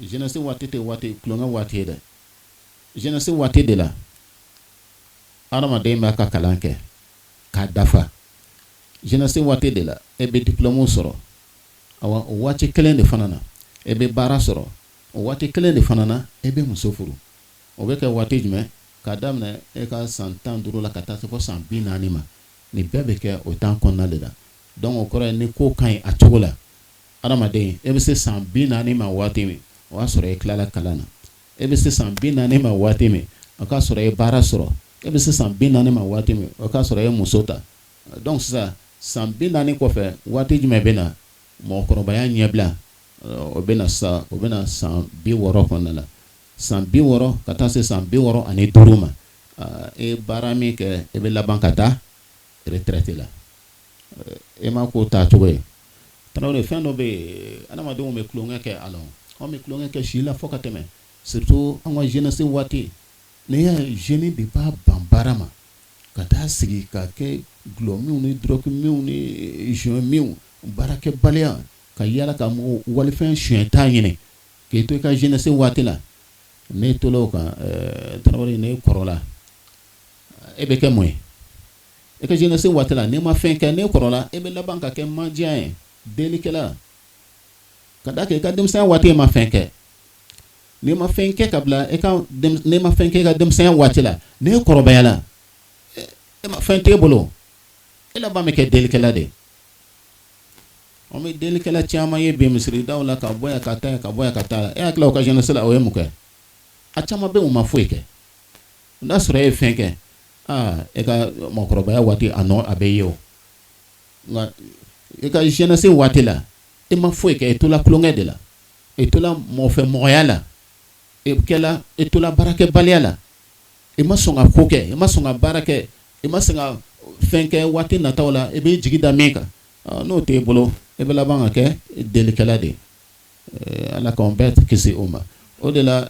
Jeunesse waati tɛ waati tulonkɛ waati ye dɛ. Jeunesse waati de la, adamaden b'a ka kalan kɛ k'a dafa. Jeunesse waati de la, e bɛ diplôme sɔrɔ. Awa, o waati kelen de fana na, e bɛ baara sɔrɔ. O waati kelen de fana na, e bɛ muso furu. O bɛ kɛ waati jumɛn? K'a daminɛ e ka san 15 la ka taa se fo san 40 ma. Nin bɛɛ bɛ kɛ o temps kɔnɔna de la. Donc o kɔrɔ ye, ni ko ka ɲi a cogo la, adamaden, e bɛ se san 40 ma waati min, o y'a sɔrɔ e tilala kalan na. E bɛ se san 40 ma waati min, o k'a sɔrɔ e ye baara sɔrɔ. E bɛ se san 40 ma waati min, o k'a sɔrɔ e ye muso ta. Donc sisan, san 40 kɔfɛ, waati jumɛn bɛ na? Mɔgɔkɔrɔbaya ɲɛbila, o bɛ na sisan, o bɛ na san 60 kɔnɔna la. San 60 ka taa se san 65 ma, e baara min kɛ, e bɛ laban ka taa retraite la. E ma ko taa cogo ye. Tarawele, fɛn dɔ bɛ yen, adamadenw bɛ tulonkɛ kɛ a la. Anw bɛ tulonkɛ kɛ si la fo ka tɛmɛ, surtout an ka jeunesse waati. N'i y'a ye, jeune de b'a ban baara ma ka taa sigi ka kɛ dɔlɔminw ni drogue ni joint minw, baarakɛbaliya, ka yala ka mɔgɔ walifɛn suɲɛta ɲini k'i to i ka jeunesse waati la. N'e tola o kan, Tarawele, n'e kɔrɔla, e bɛ kɛ mun ye? E ka jeunesse waati la, n'i ma fɛn kɛ, n'e kɔrɔla, e bɛ laban ka kɛ mendiant ye, delikɛla, ka da kɛ i ka denmisɛnya waati e ma fɛn kɛ. N'i ma fɛn kɛ ka bila e ka, n'i ma fɛn kɛ i ka denmisɛnya waati la, n'e kɔrɔbayala, e ma fɛn t'e bolo, e laban bɛ kɛ delikɛla de ye. An bɛ delikɛla caman ye bi misiridaw la, ka bɔ yan ka taa yan, ka bɔ yan ka taa. E hakili la, o ka jeunesse la, o ye mun kɛ? A caman bɛ, u ma foyi kɛ. N'a sɔrɔ e ye fɛn kɛ, aa, e ka mɔgɔkɔrɔbaya waati, a nɔ a bɛ ye o. Nka i ka jeunesse waati la, e ma foyi kɛ, e tola tulonkɛ de la, e tola mɔgɔfɛmɔgɔya la, e kɛla, e tola baarakɛbaliya la, e ma sɔn ka ko kɛ, e ma sɔn ka baara kɛ, e ma sɔn ka fɛn kɛ. Waati nataw la, e b'i jigi da min kan, n'o t'e bolo, e bɛ laban ka kɛ delikɛla de ye. Ala k'an bɛɛ kisi o ma. O de la,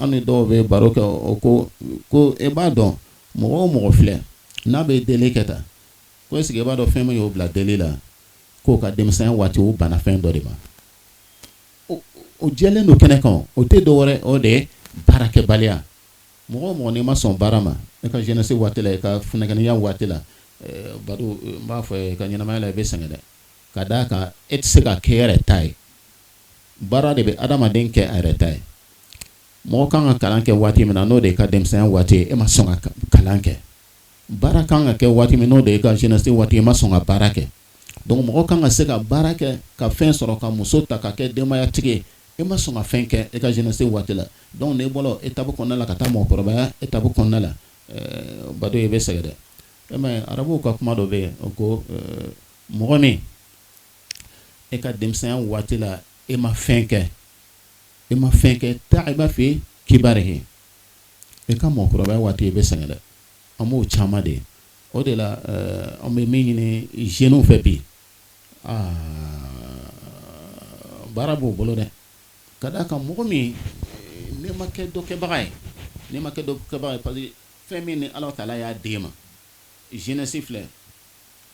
an ni dɔw bɛ baro kɛ, o ko ko e b'a dɔn, mɔgɔ o mɔgɔ filɛ n'a bɛ deli kɛ tan, ko est-ce que e b'a dɔn fɛn min y'o bila deli la? K'o ka denmisɛnya waati, o banna fɛn dɔ de ma. O jɛlen don kɛnɛ kan, o tɛ dɔwɛrɛ, o de ye baarakɛbaliya. Mɔgɔ o mɔgɔ n'i ma sɔn baara ma e ka jeunesse waati la, i ka funɛkɛniya waati la, badu, n b'a fɔ, i ka ɲɛnamaya la, i bɛ sɛgɛn dɛ. Ka d'a kan, e tɛ se ka kɛ yɛrɛ ta ye. Baara de bɛ adamaden kɛ a yɛrɛ ta ye. Mɔgɔ kan ka kalan kɛ waati min na, n'o de ye ka denmisɛnya waati ye, e ma sɔn ka kalan kɛ. Baara kan ka kɛ waati min, n'o de ye ka jeunesse waati ye, e ma sɔn ka baara kɛ. Donc mɔgɔ kan ka se ka baara kɛ ka fɛn sɔrɔ, ka muso ta, ka kɛ denbayatigi ye, e ma sɔn ka fɛn kɛ e ka jeunesse waati la. Donc n'e bɔra étape kɔnɔna la ka taa mɔgɔkɔrɔbaya étape kɔnɔna la, bado, i bɛ sɛgɛn dɛ. E ma ye, arabuw ka kuma dɔ bɛ yen, o ko mɔgɔ min e ka denmisɛnya waati la, e ma fɛn kɛ, e ma fɛn kɛ, ta'iba fi kibarihi, e ka mɔgɔkɔrɔbaya waati, i bɛ sɛgɛn dɛ. An b'o caman de ye. O de la, an bɛ min ɲini jeunes fɛ bi, aa, baara b'o bolo dɛ. Ka d'a kan, mɔgɔ min n'i ma kɛ dɔ kɛbaga ye, n'i ma kɛ dɔ kɛbaga ye, parce que fɛn min ni Ala taala y'a d'e ma. Jeunesse filɛ,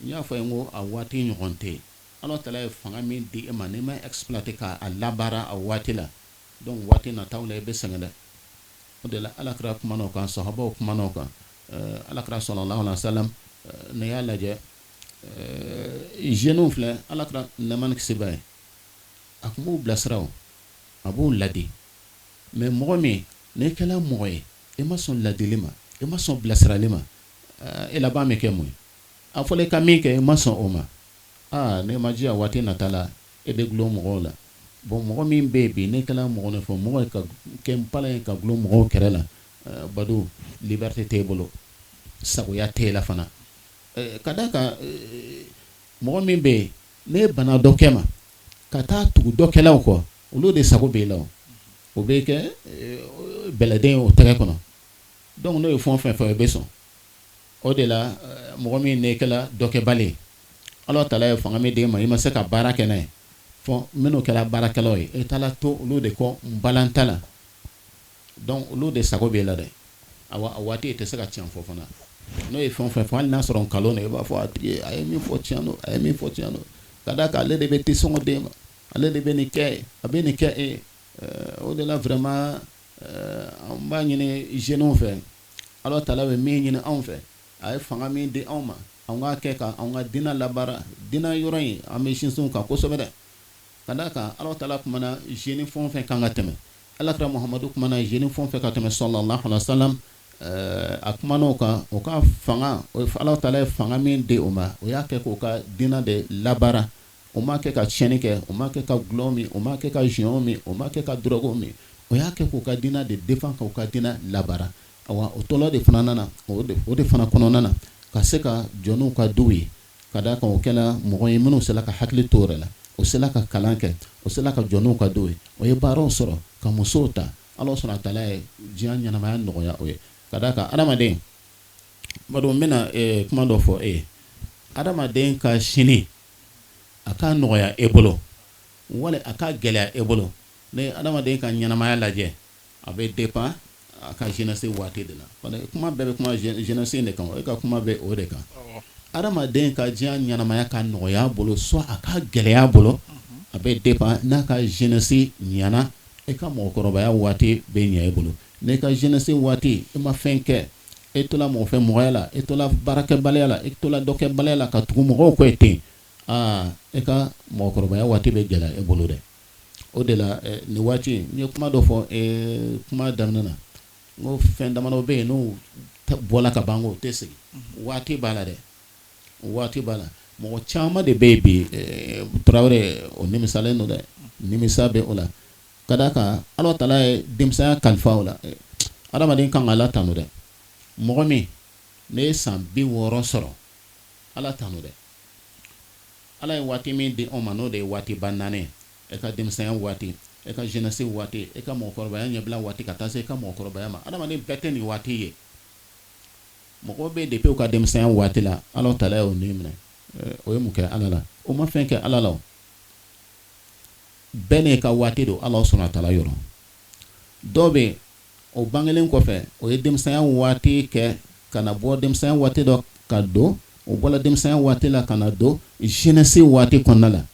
n y'a fɔ ye ko a waati ɲɔgɔn tɛ yen. Ala taala ye fanga min di e ma, n'i ma exploiter k'a labaara a waati la, donc waati nataw la i bɛ sɛgɛn dɛ. O de la Ala kira kumana o kan, sahabaw kumana o kan. Ala kira sallallahu alaihi wasallam, n'i y'a lajɛ jeunes filɛ, Ala kira nɛɛma ni kisi b'a ye, a tun b'u bilasira, o a b'u ladi. Mais mɔgɔ min n'i kɛra mɔgɔ ye, e ma sɔn ladili ma, e ma sɔn bilasirali ma, e laban bɛ kɛ mun ye? A fɔra i ka min kɛ, e ma sɔn o ma. Aa, n'e ma jija, waati nata la e bɛ dulon mɔgɔw la. Bon, mɔgɔ min bɛ yen bi, n'e kɛra mɔgɔ fɔ mɔgɔ ye ka kɛ npalan ye ka dulon mɔgɔw kɛrɛ la, Badu, liberté t'e bolo, sagoya t'e la fana. Ka d'a kan mɔgɔ min bɛ yen, n'e banna dɔ kɛ ma ka taa tugu dɔkɛlaw kɔ, olu de sago b'e la, o bɛ kɛ bɛlɛden ye o tɛgɛ kɔnɔ. Donc n'o ye fɛn o fɛn fɔ, i bɛ sɔn o de la. Mɔgɔ min n'e kɛra dɔkɛbali ye, Ala taala ye fanga min d'e ma, i ma se ka baara kɛ n'a ye, fɔ minnu kɛra baarakɛlaw ye, e taara to olu de kɔ npalan ta la. Donc olu de sago b'e la dɛ. Awa, a waati e tɛ se ka tiɲɛ fɔ fana. N'o ye fɛn o fɛn fɔ, hali n'a sɔrɔ nkalon don, i b'a fɔ a tigi a ye min fɔ tiɲɛ don, a ye min fɔ tiɲɛ don. Ka d'a kan ale de bɛ tesɔngɔ d'e ma, ale de bɛ nin kɛ, a bɛ nin kɛ e. O de la vraiment an b'a ɲini jeunes fɛ, Ala taala bɛ min ɲini anw fɛ, a ye fanga min di anw ma, an k'a kɛ ka an ka diinɛ labaara. Diinɛ yɔrɔ in, an bɛ sinsin kan kosɛbɛ dɛ. Ka d'a kan Ala taala kumana jeune fɛn o fɛn kan ka tɛmɛ, Alakira Muhamadu kumana jeune fɛn o fɛn ka tɛmɛ, sallallahu alaihi wasallam, a kumana o kan, o ka fanga, Ala taala ye fanga min di o ma, o y'a kɛ k'o ka diinɛ de labaara. O ma kɛ ka tiɲɛni kɛ, o ma kɛ ka dɔlɔ min, o ma kɛ ka joint min, o ma kɛ ka drogue min, o y'a kɛ k'u ka diinɛ de défend, k'u ka diinɛ labaara. Awa, o tɔlɔ de fana nana o de fana kɔnɔna na ka se ka jɔ n'u ka duw ye. Ka d'a kan o kɛra mɔgɔ ye minnu sera ka hakili to yɛrɛ la, o sera ka kalan kɛ, o sera ka jɔ n'u ka duw ye, o ye baaraw sɔrɔ ka musow ta. Ala subhana taala ye diɲɛ ɲɛnamaya nɔgɔya o ye. Ka d'a kan adamaden, Badu, n bɛna kuma dɔ fɔ e ye. Adamaden ka sini, a ka nɔgɔya e bolo wali a ka gɛlɛya e bolo, ni adamaden ka ɲɛnamaya lajɛ, a bɛ dépend a ka jeunesse waati de la. Kuma bɛɛ bɛ kuma jeunesse de kan, e ka kuma bɛ o de kan. Adamaden ka diɲɛ ɲɛnamaya ka nɔgɔya bolo, soit a ka gɛlɛya bolo, a bɛ dépend n'a ka jeunesse ɲɛna, e ka mɔgɔkɔrɔbaya waati bɛ ɲɛ e bolo. N'i ka jeunesse waati e ma fɛn kɛ, e tola mɔgɔ fɛ mɔgɔya la, e tola baarakɛbaliya la, e tola dɔkɛbaliya la ka tugu mɔgɔw kɔ ten, aa, e ka mɔgɔkɔrɔbaya waati bɛ gɛlɛya e bolo dɛ. O de la nin waati n ye kuma dɔ fɔ kuma daminɛ na, n ko fɛn damadɔ bɛ yen, n'o bɔla ka ban, o tɛ segin. Waati b'a la dɛ, waati b'a la. Mɔgɔ caman de bɛ yen bi, Tarawele, o nimisalen don dɛ, nimisa bɛ o la. Ka d'a kan Ala taala ye denmisɛnya kalifa o la. Adamaden kan ka Ala tanu dɛ. Mɔgɔ min ne ye san 60 sɔrɔ, Ala tanu dɛ. Ala ye waati min di anw ma, n'o de ye waati ba naani: e ka denmisɛnya waati, e ka jeunesse waati, e ka mɔgɔkɔrɔbaya ɲɛbila waati, ka taa se e ka mɔgɔkɔrɔbaya ma. Adamaden bɛɛ tɛ nin waati ye. Mɔgɔw bɛ depuis u ka denmisɛnya waati la, Ala taala y'o ni minɛ. O ye mun kɛ Ala la? O ma fɛn kɛ Ala la. Bɛɛ n'i ka waati don Ala subhana taala yɔrɔ. Dɔw bɛ yen, o bangelen kɔfɛ, o ye denmisɛnya waati kɛ ka na bɔ denmisɛnya waati dɔ ka don, o bɔra denmisɛnya waati la ka na don jeunesse waati kɔnɔna la.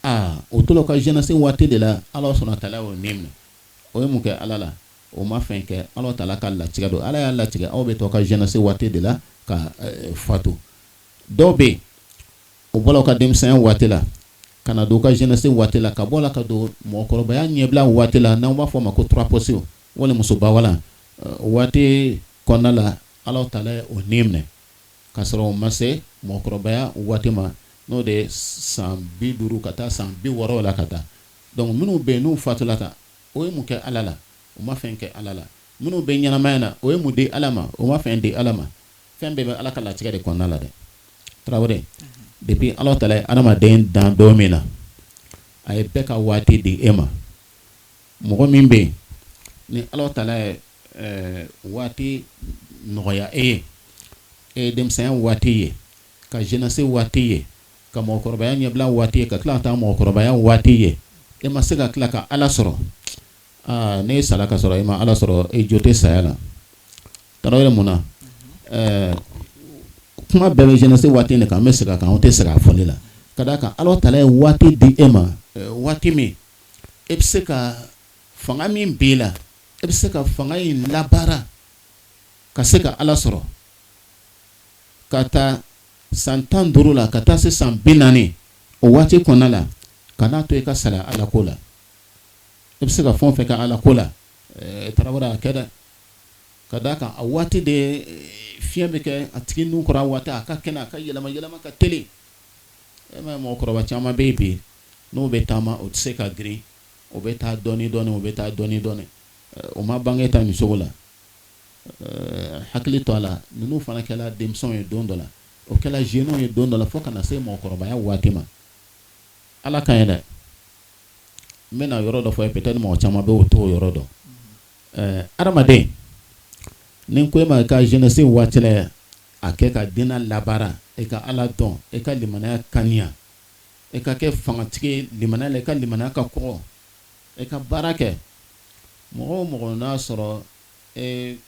Aa, o tora ka jeunesse waati de la, Ala subhana taala y'o ni minɛ. O ye mun kɛ Ala la? O ma fɛn kɛ. Ala taala ka latigɛ don, Ala y'a latigɛ aw bɛ to ka jeunesse waati de la ka fatu. Dɔw bɛ yen, o bɔra ka denmisɛnya waati la ka na don ka jeunesse waati la, ka bɔ la ka don mɔgɔkɔrɔbaya ɲɛbila waati la, n'an b'a fɔ o ma ko trois postes wali musobawalan waati kɔnɔna la, Ala taala ye o ni minɛ ka sɔrɔ o ma se mɔgɔkɔrɔbaya waati ma, n'o de ye san 50 ka taa san 60 la ka taa. Donc minnu bɛ yen, n'u fatula tan, o ye mun kɛ Ala la? O ma fɛn kɛ Ala la. Minnu bɛ ɲɛnamaya na, o ye mun di Ala ma? O ma fɛn di Ala ma. Fɛn bɛɛ bɛ Ala ka latigɛ de kɔnɔna la dɛ, Tarawele. Depuis Ala taala ye adamaden dan don min na, a ye bɛɛ ka waati di e ma. Mɔgɔ min bɛ yen ni Ala taala ye waati nɔgɔya e ye, e ye denmisɛnya waati ye, ka jeunesse waati ye, ka mɔgɔkɔrɔbaya ɲɛbila waati ye, ka tila ka taa mɔgɔkɔrɔbaya waati ye, e ma se ka tila ka Ala sɔrɔ. Aa, n'e sara ka sɔrɔ e ma Ala sɔrɔ, e jo tɛ saya la, Tarawele. Mun na? Kuma bɛɛ bɛ jeunesse waati de kan, an bɛ segin a kan, an tɛ segin a fɔli la, ka d'a kan Ala taala ye waati di e ma, waati min e bɛ se ka fanga min b'e la, e bɛ se ka fanga in labaara ka se ka Ala sɔrɔ, ka taa san 15 la ka taa se san 40, o waati kɔnɔna la, kan'a to i ka salaya Ala ko la. E bɛ se ka fɛn o fɛn kɛ Ala ko la, Tarawele, a kɛ dɛ, ka d'a kan a waati de fiɲɛ bɛ kɛ a tigi nun kɔrɔ, a waati a ka kɛnɛ, a ka yɛlɛma yɛlɛma ka teli. E ma mɔgɔkɔrɔba caman bɛ yen bi, n'o bɛ taama, o tɛ se ka girin, o bɛ taa dɔɔni dɔɔni, o bɛ taa dɔɔni dɔɔni. O ma bange ta nin cogo la. Hakili to a la, ninnu fana kɛra denmisɛnw ye don dɔ la, o kɛra jeunes ye don dɔ la, fo ka na se mɔgɔkɔrɔbaya waati ma. Ala ka ɲi dɛ. N bɛna yɔrɔ dɔ fɔ ye, peut-être mɔgɔ caman bɛ o t'o yɔrɔ dɔn. Adamaden, ni n ko e ma i ka jeunesse waati la, a kɛ ka diinɛ labaara, i ka Ala dɔn, i ka limaniya kaniya, i ka kɛ fangatigi ye limaniya la, i ka limaniya ka kɔgɔ, i ka baara kɛ. Mɔgɔ o mɔgɔ n'a sɔrɔ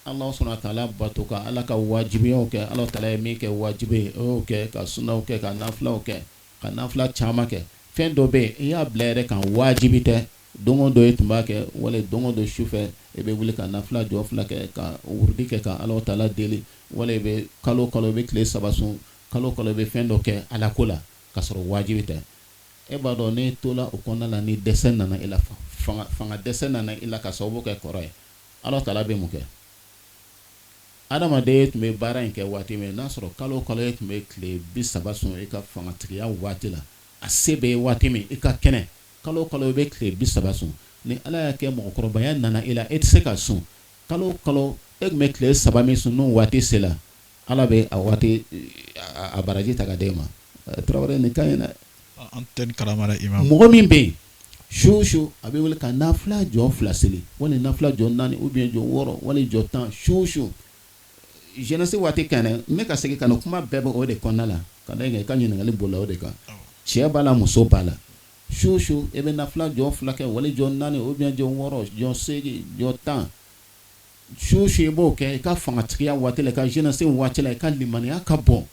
Ala subhana wa taala bato, ka Ala ka wajibiyaw kɛ, Ala taala ye min kɛ wajibi ye, o y'o kɛ, ka sunaw kɛ, ka nafilaw kɛ, ka nafila caman kɛ. Fɛn dɔ bɛ yen, i y'a bila yɛrɛ kan, wajibi tɛ, don o don e tun b'a kɛ, wala don o don su fɛ e bɛ wuli ka nafila jɔ fila kɛ, ka wurudi kɛ, ka Ala taala deli, wala i bɛ kalo kalo i bɛ tile 3 sun, kalo kalo i bɛ fɛn dɔ kɛ Ala ko la, ka sɔrɔ wajibi tɛ. E b'a dɔn, n'e tola o kɔnɔna la, ni dɛsɛ nana i la, fanga dɛsɛ nana i la ka sababu kɛ kɔrɔ ye, Ala taala bɛ mun kɛ? Adamaden tun bɛ baara in kɛ waati min n'a sɔrɔ kalo kalo e tun bɛ tile 30 sun, i ka fangatigiya waati la, a se bɛ waati min, i ka kɛnɛ, kalo kalo i bɛ tile 30 sun. Ni Ala y'a kɛ mɔgɔkɔrɔbaya nana i la, e tɛ se ka sun, kalo kalo e tun bɛ tile 3 min sun, n'o waati sera, Ala bɛ a waati a baraji ta ka d'e ma. Tarawele, nin ka ɲi dɛ. An tɛ nin kalama dɛ, imam. Mɔgɔ min bɛ yen su o su a bɛ wuli ka nafila jɔ fila seli, wali nafila jɔ naani, ou bien jɔ wɔɔrɔ, wali jɔ 10, su o su jeunesse waati ka ɲi. N bɛ ka segin ka na, kuma bɛɛ bɛ o de kɔnɔna la, ka da i ka ɲininkali bolila o de kan. Cɛ b'a la, muso b'a la, su o su e bɛ nafila jɔ fila kɛ, wali jɔ naani, ou bien jɔ wɔɔrɔ, jɔ seegin, jɔ 10, su o su i b'o kɛ i ka fangatigiya waati la, i ka jeunesse waati la, i ka limaniya ka bon.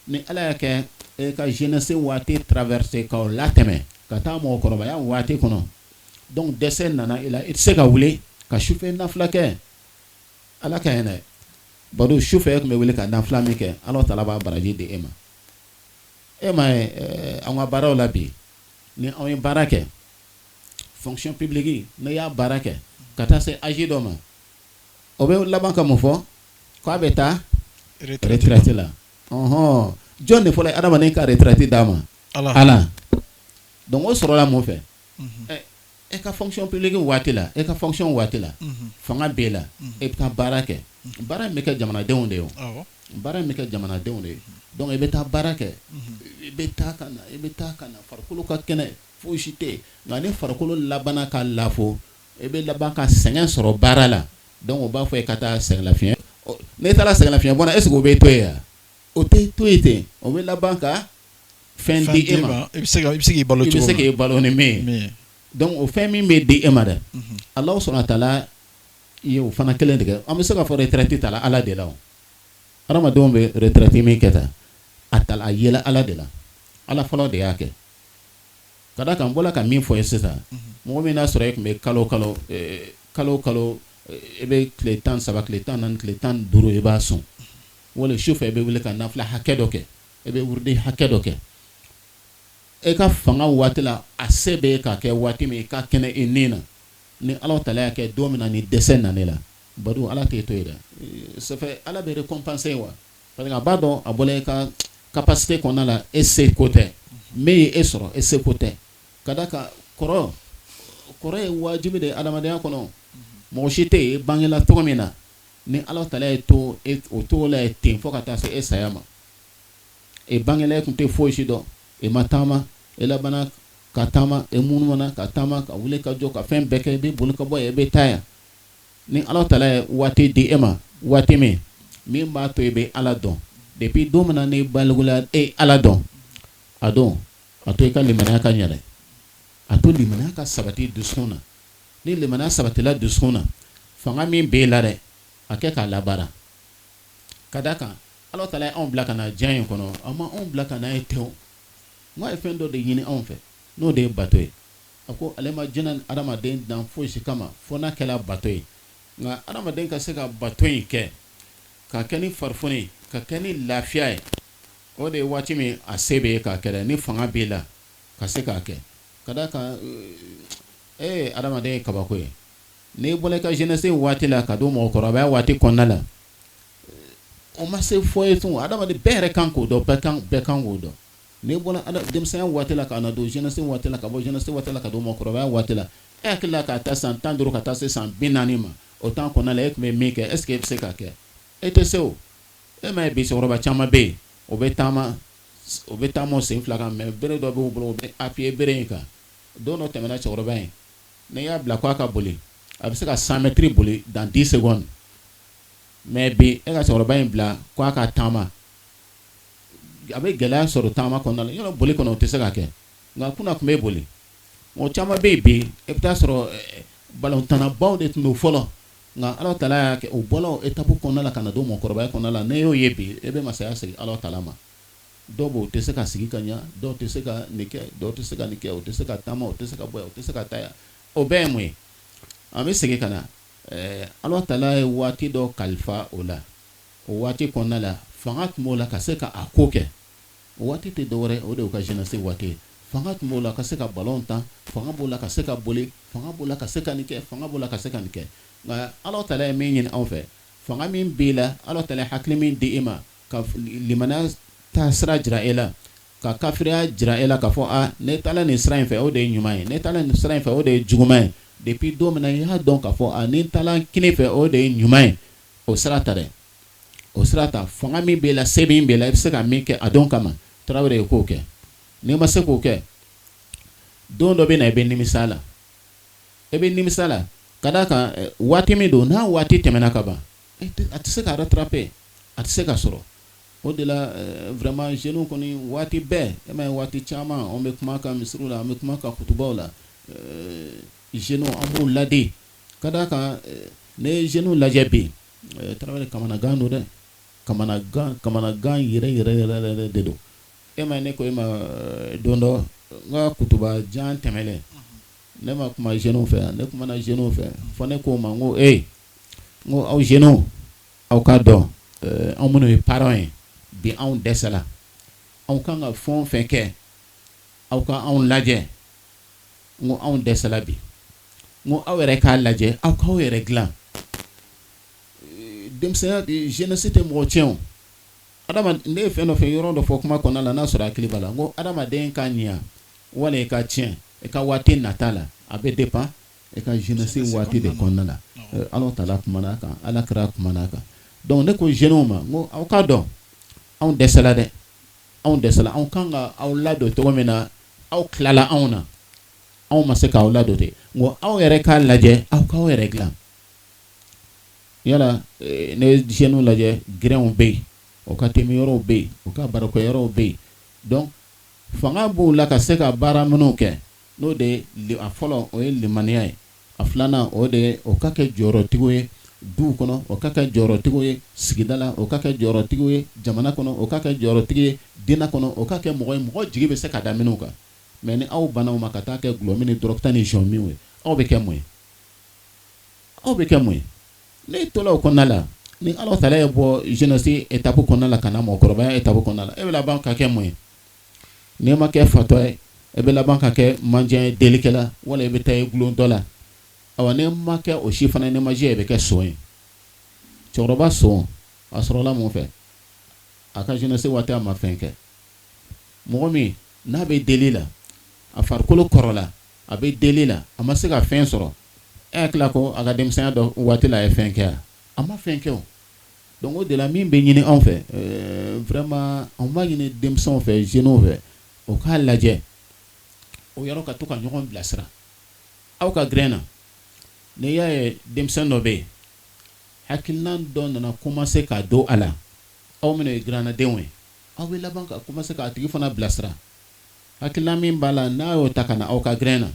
Ni Ala y'a kɛ e ka jeunesse waati traverser k'o latɛmɛ ka taa mɔgɔkɔrɔbaya waati kɔnɔ, donc dɛsɛ nana i la, i tɛ se ka wuli ka sufɛ nafila kɛ, Ala ka ɲi dɛ. Baro sufɛ e tun bɛ wuli ka nafila min kɛ, Ala taala b'a baraji di e ma. E ma ye an ka baaraw la bi, ni anw ye baara kɛ fonction publique, n'i y'a baara kɛ ka taa se âge dɔ ma, o bɛ laban ka mun fɔ? K'a bɛ taa retraite la. Ɔhɔn, jɔn de fɔlɔ ye adamaden ka retraite d'a ma? Ala. Donc o sɔrɔla mun fɛ? E ka fonction publique waati la, e ka fonction waati la, fanga b'e la, e bɛ taa baara kɛ. Baara in bɛ kɛ jamanadenw de ye, baara in bɛ kɛ jamanadenw de ye. Donc i bɛ taa baara kɛ, i bɛ taa ka na, i bɛ taa ka na, farikolo ka kɛnɛ, foyi si tɛ yen. Nka ni farikolo labanna ka lafo, e bɛ laban ka sɛgɛn sɔrɔ baara la. Donc o b'a fɔ e ka taa sɛgɛnlafiɲɛ. N'i taara sɛgɛnlafiɲɛ bɔ, est-ce que o bɛ to yen wa? O tɛ to yen ten, o bɛ laban ka fɛn di e ma, i bɛ se k'i balo, i bɛ se k'i balo ni min ye. Donc o fɛn min bɛ di e ma dɛ, Alahu subahana taala ye o fana kelen de kɛ. An bɛ se ka fɔ retraite tala Ala de la. O hadamadenw bɛ retraite min kɛ tan, a tala, a yela Ala de la, Ala fɔlɔ de y'a kɛ. Ka da kan n bɔra ka min fɔ ye sisan, mɔgɔ min n'a sɔrɔ e tun bɛ kalo kalo kalo kalo e bɛ tile 13, tile 14, tile 15, i b'a sun, wala su fɛ i bɛ wuli ka nafila hakɛ dɔ kɛ, e bɛ wurudi hakɛ dɔ kɛ, e ka fanga waati la, a se bɛ ka kɛ waati min i ka kɛnɛ i ni na, ni Ala taala y'a kɛ don min na ni dɛsɛ nana la, badu, Ala t'e to yen dɛ. C'est Ala bɛ récompenser wa, parce que a b'a dɔn a bɔra e ka capacité kɔnɔna la, e se ko tɛ min ye e sɔrɔ, e se ko tɛ. Ka da kan kɔrɔ, kɔrɔ ye wajibi de ye adamadenya kɔnɔ. Mɔgɔ si tɛ yen, e bangela cogo min na, ni Ala taala ye to o cogo la ten fo ka taa se e saya ma. E bangela, e tun tɛ foyi si dɔn, e ma taama, e labanna ka taama, e munumuna ka taama, ka wuli ka jɔ, ka fɛn bɛɛ kɛ, i bɛ boli ka bɔ yen, i bɛ taa yan. Ni Ala taala ye waati di e ma, waati min b'a to i bɛ Ala dɔn, depuis don min na n'i balikula, e Ala dɔn, a don a to i ka limaniya ka ɲɛ dɛ, a to limaniya ka sabati dusukun na. Ni limaniya sabatila dusukun na, fanga min b'e la dɛ, a kɛ k'a labaara. Ka da kan Ala taala ye anw bila ka na diɲɛ in kɔnɔ, a ma anw bila ka na ye ten, n'a ye fɛn dɔ de ɲini anw fɛ, n'o de ye bato ye. A ko ale ma jinɛ ni adamaden dan foyi si kama fo n'a kɛra bato ye. Nka adamaden ka se ka bato in kɛ, ka kɛ ni farifoni, ka kɛ ni lafiya ye, o de ye waati min a se bɛ ye k'a kɛ, ni fanga b'i la ka se k'a kɛ. Ka d'a kan ee adamaden ye kabako ye. N'i bɔra i ka jeunesse waati la ka don mɔgɔkɔrɔbaya waati kɔnɔna la, o ma se fɔ ye tun. Adamaden bɛɛ yɛrɛ kan k'o dɔn, bɛɛ kan k'o dɔn. N'i bɔra denmisɛnya waati la ka na don jeunesse waati la, ka bɔ jeunesse waati la ka don mɔgɔkɔrɔbaya waati la, e hakili la k'a ta san 15 ka taa se san 40 ma, o temps kɔnɔna la e tun bɛ min kɛ, est ce que e bɛ se k'a kɛ? E tɛ se o. E m'a ye bi cɛkɔrɔba caman bɛ yen, o bɛ taama, o bɛ taama o sen fila kan, mais bere dɔ b'u bolo, u bɛ appuyer bere in kan. Don dɔ tɛmɛna, cɛkɔrɔba in, n'i y'a bila k'a ka boli, a bɛ se ka 100 mètres boli dans 10 secondes. Mais bi, e ka cɛkɔrɔba in bila k'a ka taama, a bɛ gɛlɛya sɔrɔ taama kɔnɔna la. Yɔrɔ boli kɔnɔ, o tɛ se ka kɛ, nka kunna tun bɛ boli. Mɔgɔ caman bɛ yen bi, e bɛ taa sɔrɔ balontannabaw de tun don fɔlɔ, nka Ala taala y'a kɛ o bɔla o étape kɔnɔna la ka na don mɔgɔkɔrɔbaya kɔnɔna la. N'e y'o ye bi, e bɛ masaya segin Ala taala ma. Dɔw b'o tɛ se ka sigi ka ɲɛ, dɔw tɛ se ka nin kɛ, dɔw tɛ se ka nin kɛ, o tɛ se ka taama, o tɛ se ka bɔ, o tɛ se ka taa yan. O bɛɛ ye mun ye? An bɛ segin ka na, Ala taala ye waati dɔ kalifa o la. O waati kɔnɔna la, fanga tun b'o la ka se ka a ko kɛ. O waati tɛ dɔwɛrɛ, o de y'u ka jeunesse waati ye. Fanga tun b'o la ka se ka ballon tan, fanga b'o la ka se ka boli, fanga b'o la ka se ka nin kɛ, fanga b'o la ka se ka nin kɛ. Nka Ala taala ye min ɲini anw fɛ, fanga min b'i la, Ala taala ye hakili min di e ma, ka limaniya taa sira jira e la, ka kafiriya jira e la, k'a fɔ a ne taara nin sira in fɛ, o de ye ɲuman ye, ne taara nin sira in fɛ, o de ye juguman ye. Depuis don min na i y'a dɔn k'a fɔ a ni taara kini fɛ, o de ye ɲuman ye, o sira ta dɛ, o sira ta. Fanga min b'e la, se min b'e la, i bɛ se ka min kɛ a don kama, Tarawele, ye k'o kɛ. N'i ma se k'o kɛ, don dɔ bɛ na, i bɛ nimisa la, i bɛ nimisa la. Ka d'a kan waati min don, n'a waati tɛmɛna ka ban, a tɛ se ka rattraper, a tɛ se ka sɔrɔ. O de la vraiment jeunes kɔni, waati bɛɛ, e m'a ye, waati caman an bɛ kuma ka misiriw la, an bɛ kuma ka kutubaw la, jeunes, an b'u ladi. Ka d'a kan ne ye jeunes lajɛ bi, Tarawele, kamanagan don dɛ, kamanagan, kamanagan yɛrɛ yɛrɛ yɛrɛ de don. E ma ne ko e ma don dɔ, n ka kutuba jan tɛmɛnen, ne ma kuma jeunes fɛ, ne kumana jeunes fɛ fo ne k'o ma, n ko ee, n ko aw jeunes, aw k'a dɔn, anw minnu ye parents ye bi, anw dɛsɛla. Anw kan ka fɛn o fɛn kɛ, aw ka anw lajɛ. N ko anw dɛsɛla bi, n ko aw yɛrɛ k'a lajɛ, aw k'aw yɛrɛ dilan. Denmisɛnya, jeunesse tɛ mɔgɔ tiɲɛ o. Adama, ne ye fɛn dɔ fɛ yɔrɔ dɔ fɔ kuma kɔnɔna la, n'a sɔrɔ hakili b'a la, n ko adamaden ka ɲɛ wala i ka tiɲɛ i ka waati nata la, a bɛ dépend i ka jeunesse waati de kɔnɔna la. Ala taala kumana a kan, Ala kira kumana a kan. Donc ne ko jeunes ma, n ko aw k'a dɔn, anw dɛsɛla dɛ, anw dɛsɛla. Anw kan ka aw ladon cogo min na, aw tilala anw na, anw ma se k'aw ladon ten. N ko aw yɛrɛ k'a lajɛ, aw k'aw yɛrɛ dilan. Yala ne ye jeunes lajɛ, gɛrɛnw bɛ yen, o ka temi yɔrɔw bɛ yen, o ka barokɛyɔrɔw bɛ yen. Donc fanga b'u la ka se ka baara minnu kɛ, n'o de ye a fɔlɔ, o ye limaniya ye. A filanan, o de ye o ka kɛ jɔyɔrɔtigiw ye duw kɔnɔ, o ka kɛ jɔyɔrɔtigiw ye sigida la, o ka kɛ jɔyɔrɔtigiw ye jamana kɔnɔ, o ka kɛ jɔyɔrɔtigi ye diinɛ kɔnɔ, o ka kɛ mɔgɔ ye, mɔgɔ jigi bɛ se ka da minnu kan. Mais ni aw banna o ma ka taa kɛ dɔlɔmin ni dɔrɔguta ni zɔnmin ye, aw bɛ kɛ mun ye? Aw bɛ kɛ mun ye? Ne tola o kɔnɔna la, ni Ala taala ye bɔ jeunesse étape kɔnɔna la ka na mɔgɔkɔrɔbaya étape kɔnɔna la, e bɛ laban ka kɛ mun ye? N'i ma kɛ fatɔ ye, e bɛ laban ka kɛ mendiant ye, delikɛla, wala i bɛ taa i gulon dɔ la. Awa, n'i ma kɛ o si fana, n'i ma jɛ, e bɛ kɛ son ye. Cɛkɔrɔba son, a sɔrɔla mun fɛ? A ka jeunesse waati, a ma fɛn kɛ. Mɔgɔ min n'a bɛ deli la, a farikolo kɔrɔla, a bɛ deli la, a ma se ka fɛn sɔrɔ, e hakili ko a ka denmisɛnya dɔ waati la a ye fɛn kɛ? A ma fɛn kɛ o. Donc o de la, min bɛ ɲini anw fɛ, vraiment, anw b'a ɲini denmisɛnw fɛ, jeunes fɛ, o k'a lajɛ o yɔrɔ ka to ka ɲɔgɔn bilasira. Aw ka grin na, n'i y'a ye denmisɛn dɔ bɛ yen, hakilina dɔ nana commencer ka don a la, aw minnu ye grinnadenw ye, aw bɛ laban ka commencer k'a tigi fana bilasira. Hakilina min b'a la, n'a y'o ta ka na aw ka grin na,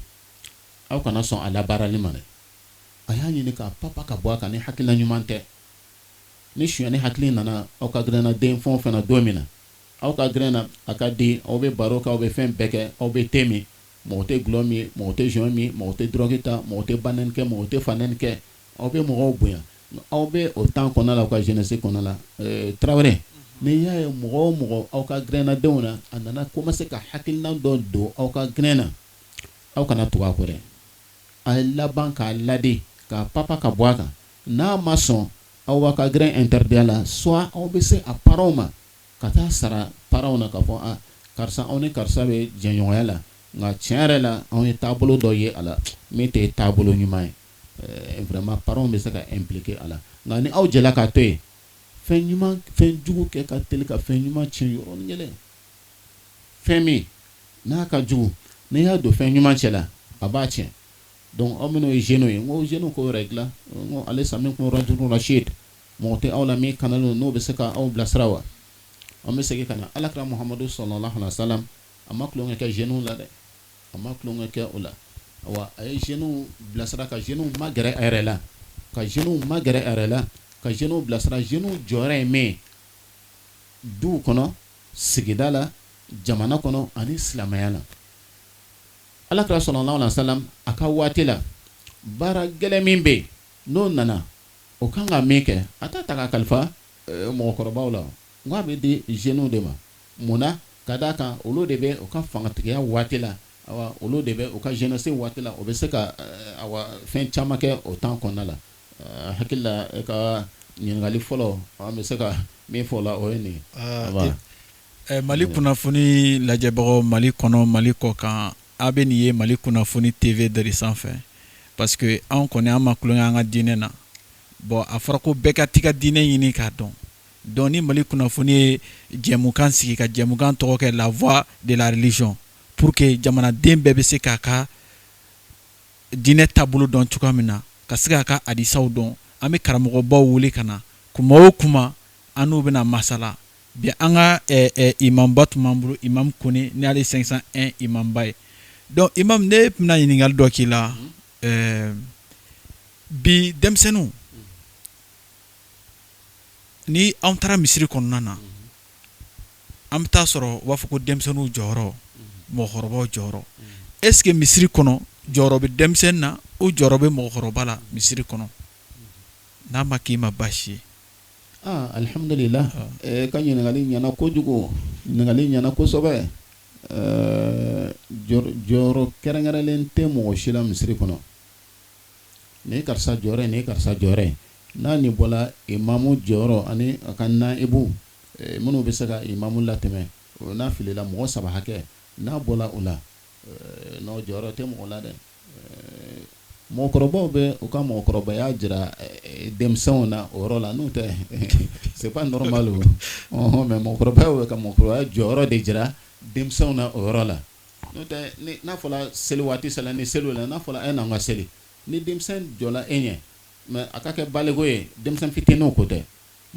aw kana sɔn a labaarali ma dɛ. A y'a ɲini k'a papa ka bɔ a kan ni hakilina ɲuman tɛ. Ni sonyani hakili nana aw ka gɛrɛn na den fɛn o fɛn na don min na, aw ka gɛrɛn na a ka di, aw bɛ baro kɛ, aw bɛ fɛn bɛɛ kɛ, aw bɛ te min, mɔgɔ tɛ dɔlɔ min, mɔgɔ tɛ joint min, mɔgɔ tɛ drogue ta, mɔgɔ tɛ banɛni kɛ, mɔgɔ tɛ fanɛni kɛ, aw bɛ mɔgɔw bonya, aw bɛ o temps kɔnɔna la, aw ka jeunesse kɔnɔna la. Tarawele, n'i y'a ye mɔgɔ o mɔgɔ aw ka gɛrɛn na denw na, a nana commencer ka hakilina dɔ don aw ka gɛrɛn na, aw kana tugu a kɔ dɛ, a ye laban k'a ladi, k'a papa ka bɔ a kan. N'a ma sɔn, aw b'a ka gɛrɛn interdit a la, soit aw bɛ se a parents ma ka taa sara parents na k'a fɔ a karisa, anw ni karisa bɛ jɛɲɔgɔnya la, nka tiɲɛ yɛrɛ la, anw ye taabolo dɔ ye a la min tɛ taabolo ɲuman ye. Vraiment, parents bɛ se ka impliquer a la. Nka ni aw jɛla k'a to yen, fɛn ɲuman, fɛn jugu kɛ ka teli ka fɛn ɲuman tiɲɛ yɔrɔnin kelen. Fɛn min n'a ka jugu, n'i y'a don fɛn ɲuman cɛ la, a b'a tiɲɛ. Donc aw minnu ye jeunes ye, n ko jeunes k'o yɛrɛ dilan, n ko alayisa minkum rajulun rashid, mɔgɔ tɛ aw la min kanalen n'o bɛ se ka aw bilasira wa? An bɛ segin ka na Alakira Muhamadu sallallahu alaihi wa sallam, a ma tulonkɛ kɛ jeunes la dɛ, a ma tulonkɛ kɛ o la. Wa a ye jeunes bilasira, ka jeunes magɛrɛ a yɛrɛ la, ka jeunes magɛrɛ a yɛrɛ la, ka jeunes bilasira, jeunes jɔyɔrɔ ye min ye duw kɔnɔ, sigida la, jamana kɔnɔ ani silamɛya la. Alakira sallallahu alaihi wa sallam a ka waati la, baara gɛlɛn min bɛ yen n'o nana, o kan ka min kɛ, a t'a ta ka kalifa mɔgɔkɔrɔbaw la, n k'a bɛ di jeunes de ma. Mun na? Ka d'a kan olu de bɛ u ka fangatigiya waati la, awa olu de bɛ u ka jeunesse waati la, o bɛ se ka awa fɛn caman kɛ o temps kɔnɔna la. Hakili la, e ka ɲininkali fɔlɔ, an bɛ se ka min fɔ o la, o ye nin ye. Mali kunnafoni lajɛbagaw, Mali kɔnɔ, Mali kɔ kan, a bɛ nin ye Mali kunnafoni TV de sanfɛ, parce que anw kɔni, an ma tulonkɛ an ka diinɛ na. Bon, a fɔra ko bɛɛ ka t'i ka diinɛ ɲini k'a dɔn. Donc ni Mali kunnafoni ye jɛmukan sigi, ka jɛmukan tɔgɔ kɛ La Voix de la religion, pour que jamanaden bɛɛ bɛ se k'a ka diinɛ taabolo dɔn cogoya min na, ka se k'a ka hadisaw dɔn, an bɛ karamɔgɔbaw wele ka na kuma o kuma, an n'u bɛna masala. Bi, an ka imamba tun b'an bolo, Imam Kone, ni ale ye 501 imamba ye. Donc imam, ne bɛna ɲininkali dɔ k'i la. Bi denmisɛnninw, ni anw taara misiri kɔnɔna na, an bɛ taa sɔrɔ u b'a fɔ ko denmisɛnninw jɔyɔrɔ, mɔgɔkɔrɔbaw jɔyɔrɔ. Est ce que misiri kɔnɔ, jɔyɔrɔ bɛ denmisɛnnin na, o jɔyɔrɔ bɛ mɔgɔkɔrɔba la misiri kɔnɔ? N'a ma k'i ma baasi ye. Aa, alihamudulila, ka ɲininkali ɲɛna kojugu, ɲininkali ɲɛna kosɛbɛ. Jɔyɔrɔ kɛrɛnkɛrɛnlen tɛ mɔgɔ si la misiri kɔnɔ. Nin ye karisa jɔyɔrɔ ye, nin ye karisa jɔyɔrɔ ye. N'a nin bɔra imamu jɔyɔrɔ ani a ka naibu, minnu bɛ se ka imamu latɛmɛ, n'a filila mɔgɔ saba hakɛ, n'a bɔra o la, n'o jɔyɔrɔ tɛ mɔgɔ la dɛ. Mɔgɔkɔrɔbaw bɛ u ka mɔgɔkɔrɔbaya jira denmisɛnw na o yɔrɔ la, n'o tɛ c'est pas normal o. Mais mɔgɔkɔrɔbaw bɛ ka mɔgɔkɔrɔbaya jɔyɔrɔ de jira denmisɛnw na o yɔrɔ la. N'o tɛ, n'a fɔra seli waati sera, ni seli la, n'a fɔra e n'an ka seli, ni denmisɛn jɔla e ɲɛ, mais a ka kɛ baliku ye, denmisɛn fitininw ko tɛ,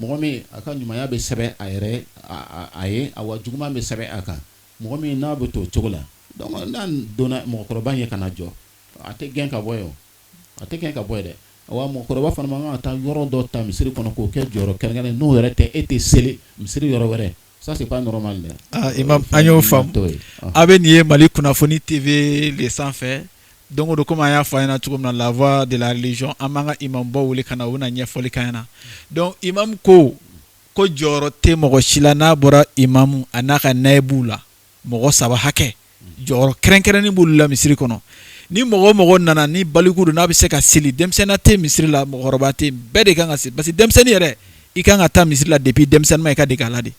mɔgɔ min a ka ɲumanya bɛ sɛbɛn a yɛrɛ a ye, awa juguman bɛ sɛbɛn a kan, mɔgɔ min n'a bɛ to o cogo la. Donc n'a donna mɔgɔkɔrɔba ɲɛ ka na jɔ, a tɛ gɛn ka bɔ yen, a tɛ gɛn ka bɔ yen dɛ. Awa mɔgɔkɔrɔba fana man kan ka taa yɔrɔ dɔ ta misiri kɔnɔ k'o kɛ jɔyɔrɔ kɛrɛnkɛrɛn, n'o yɛrɛ tɛ, e tɛ seli misiri yɔrɔ wɛrɛ. Ça, c'est pas normal dɛ. Ah imam, an y'o faamu. A bɛ nin ye Mali kunnafoni TV le sanfɛ don o don. Komi an y'a fɔ a ɲɛna cogo min na, La Voix de la religion, an b'an ka imambaw wele ka na, u bɛna ɲɛfɔli k'an ɲɛna. Donc imam ko jɔyɔrɔ tɛ mɔgɔ si la n'a bɔra imamu a n'a ka nayibuw la, mɔgɔ saba hakɛ, jɔyɔrɔ kɛrɛnkɛrɛnnen b'olu la misiri kɔnɔ. Ni mɔgɔ o mɔgɔ nana, ni baliku don, n'a bɛ se ka seli, denmisɛnnin tɛ misiri la, mɔgɔkɔrɔba tɛ, bɛɛ de kan ka seli, parce que denmisɛnnin yɛrɛ, i kan ka taa misiri la depuis denmisɛnnin ma, i ka dege a la de.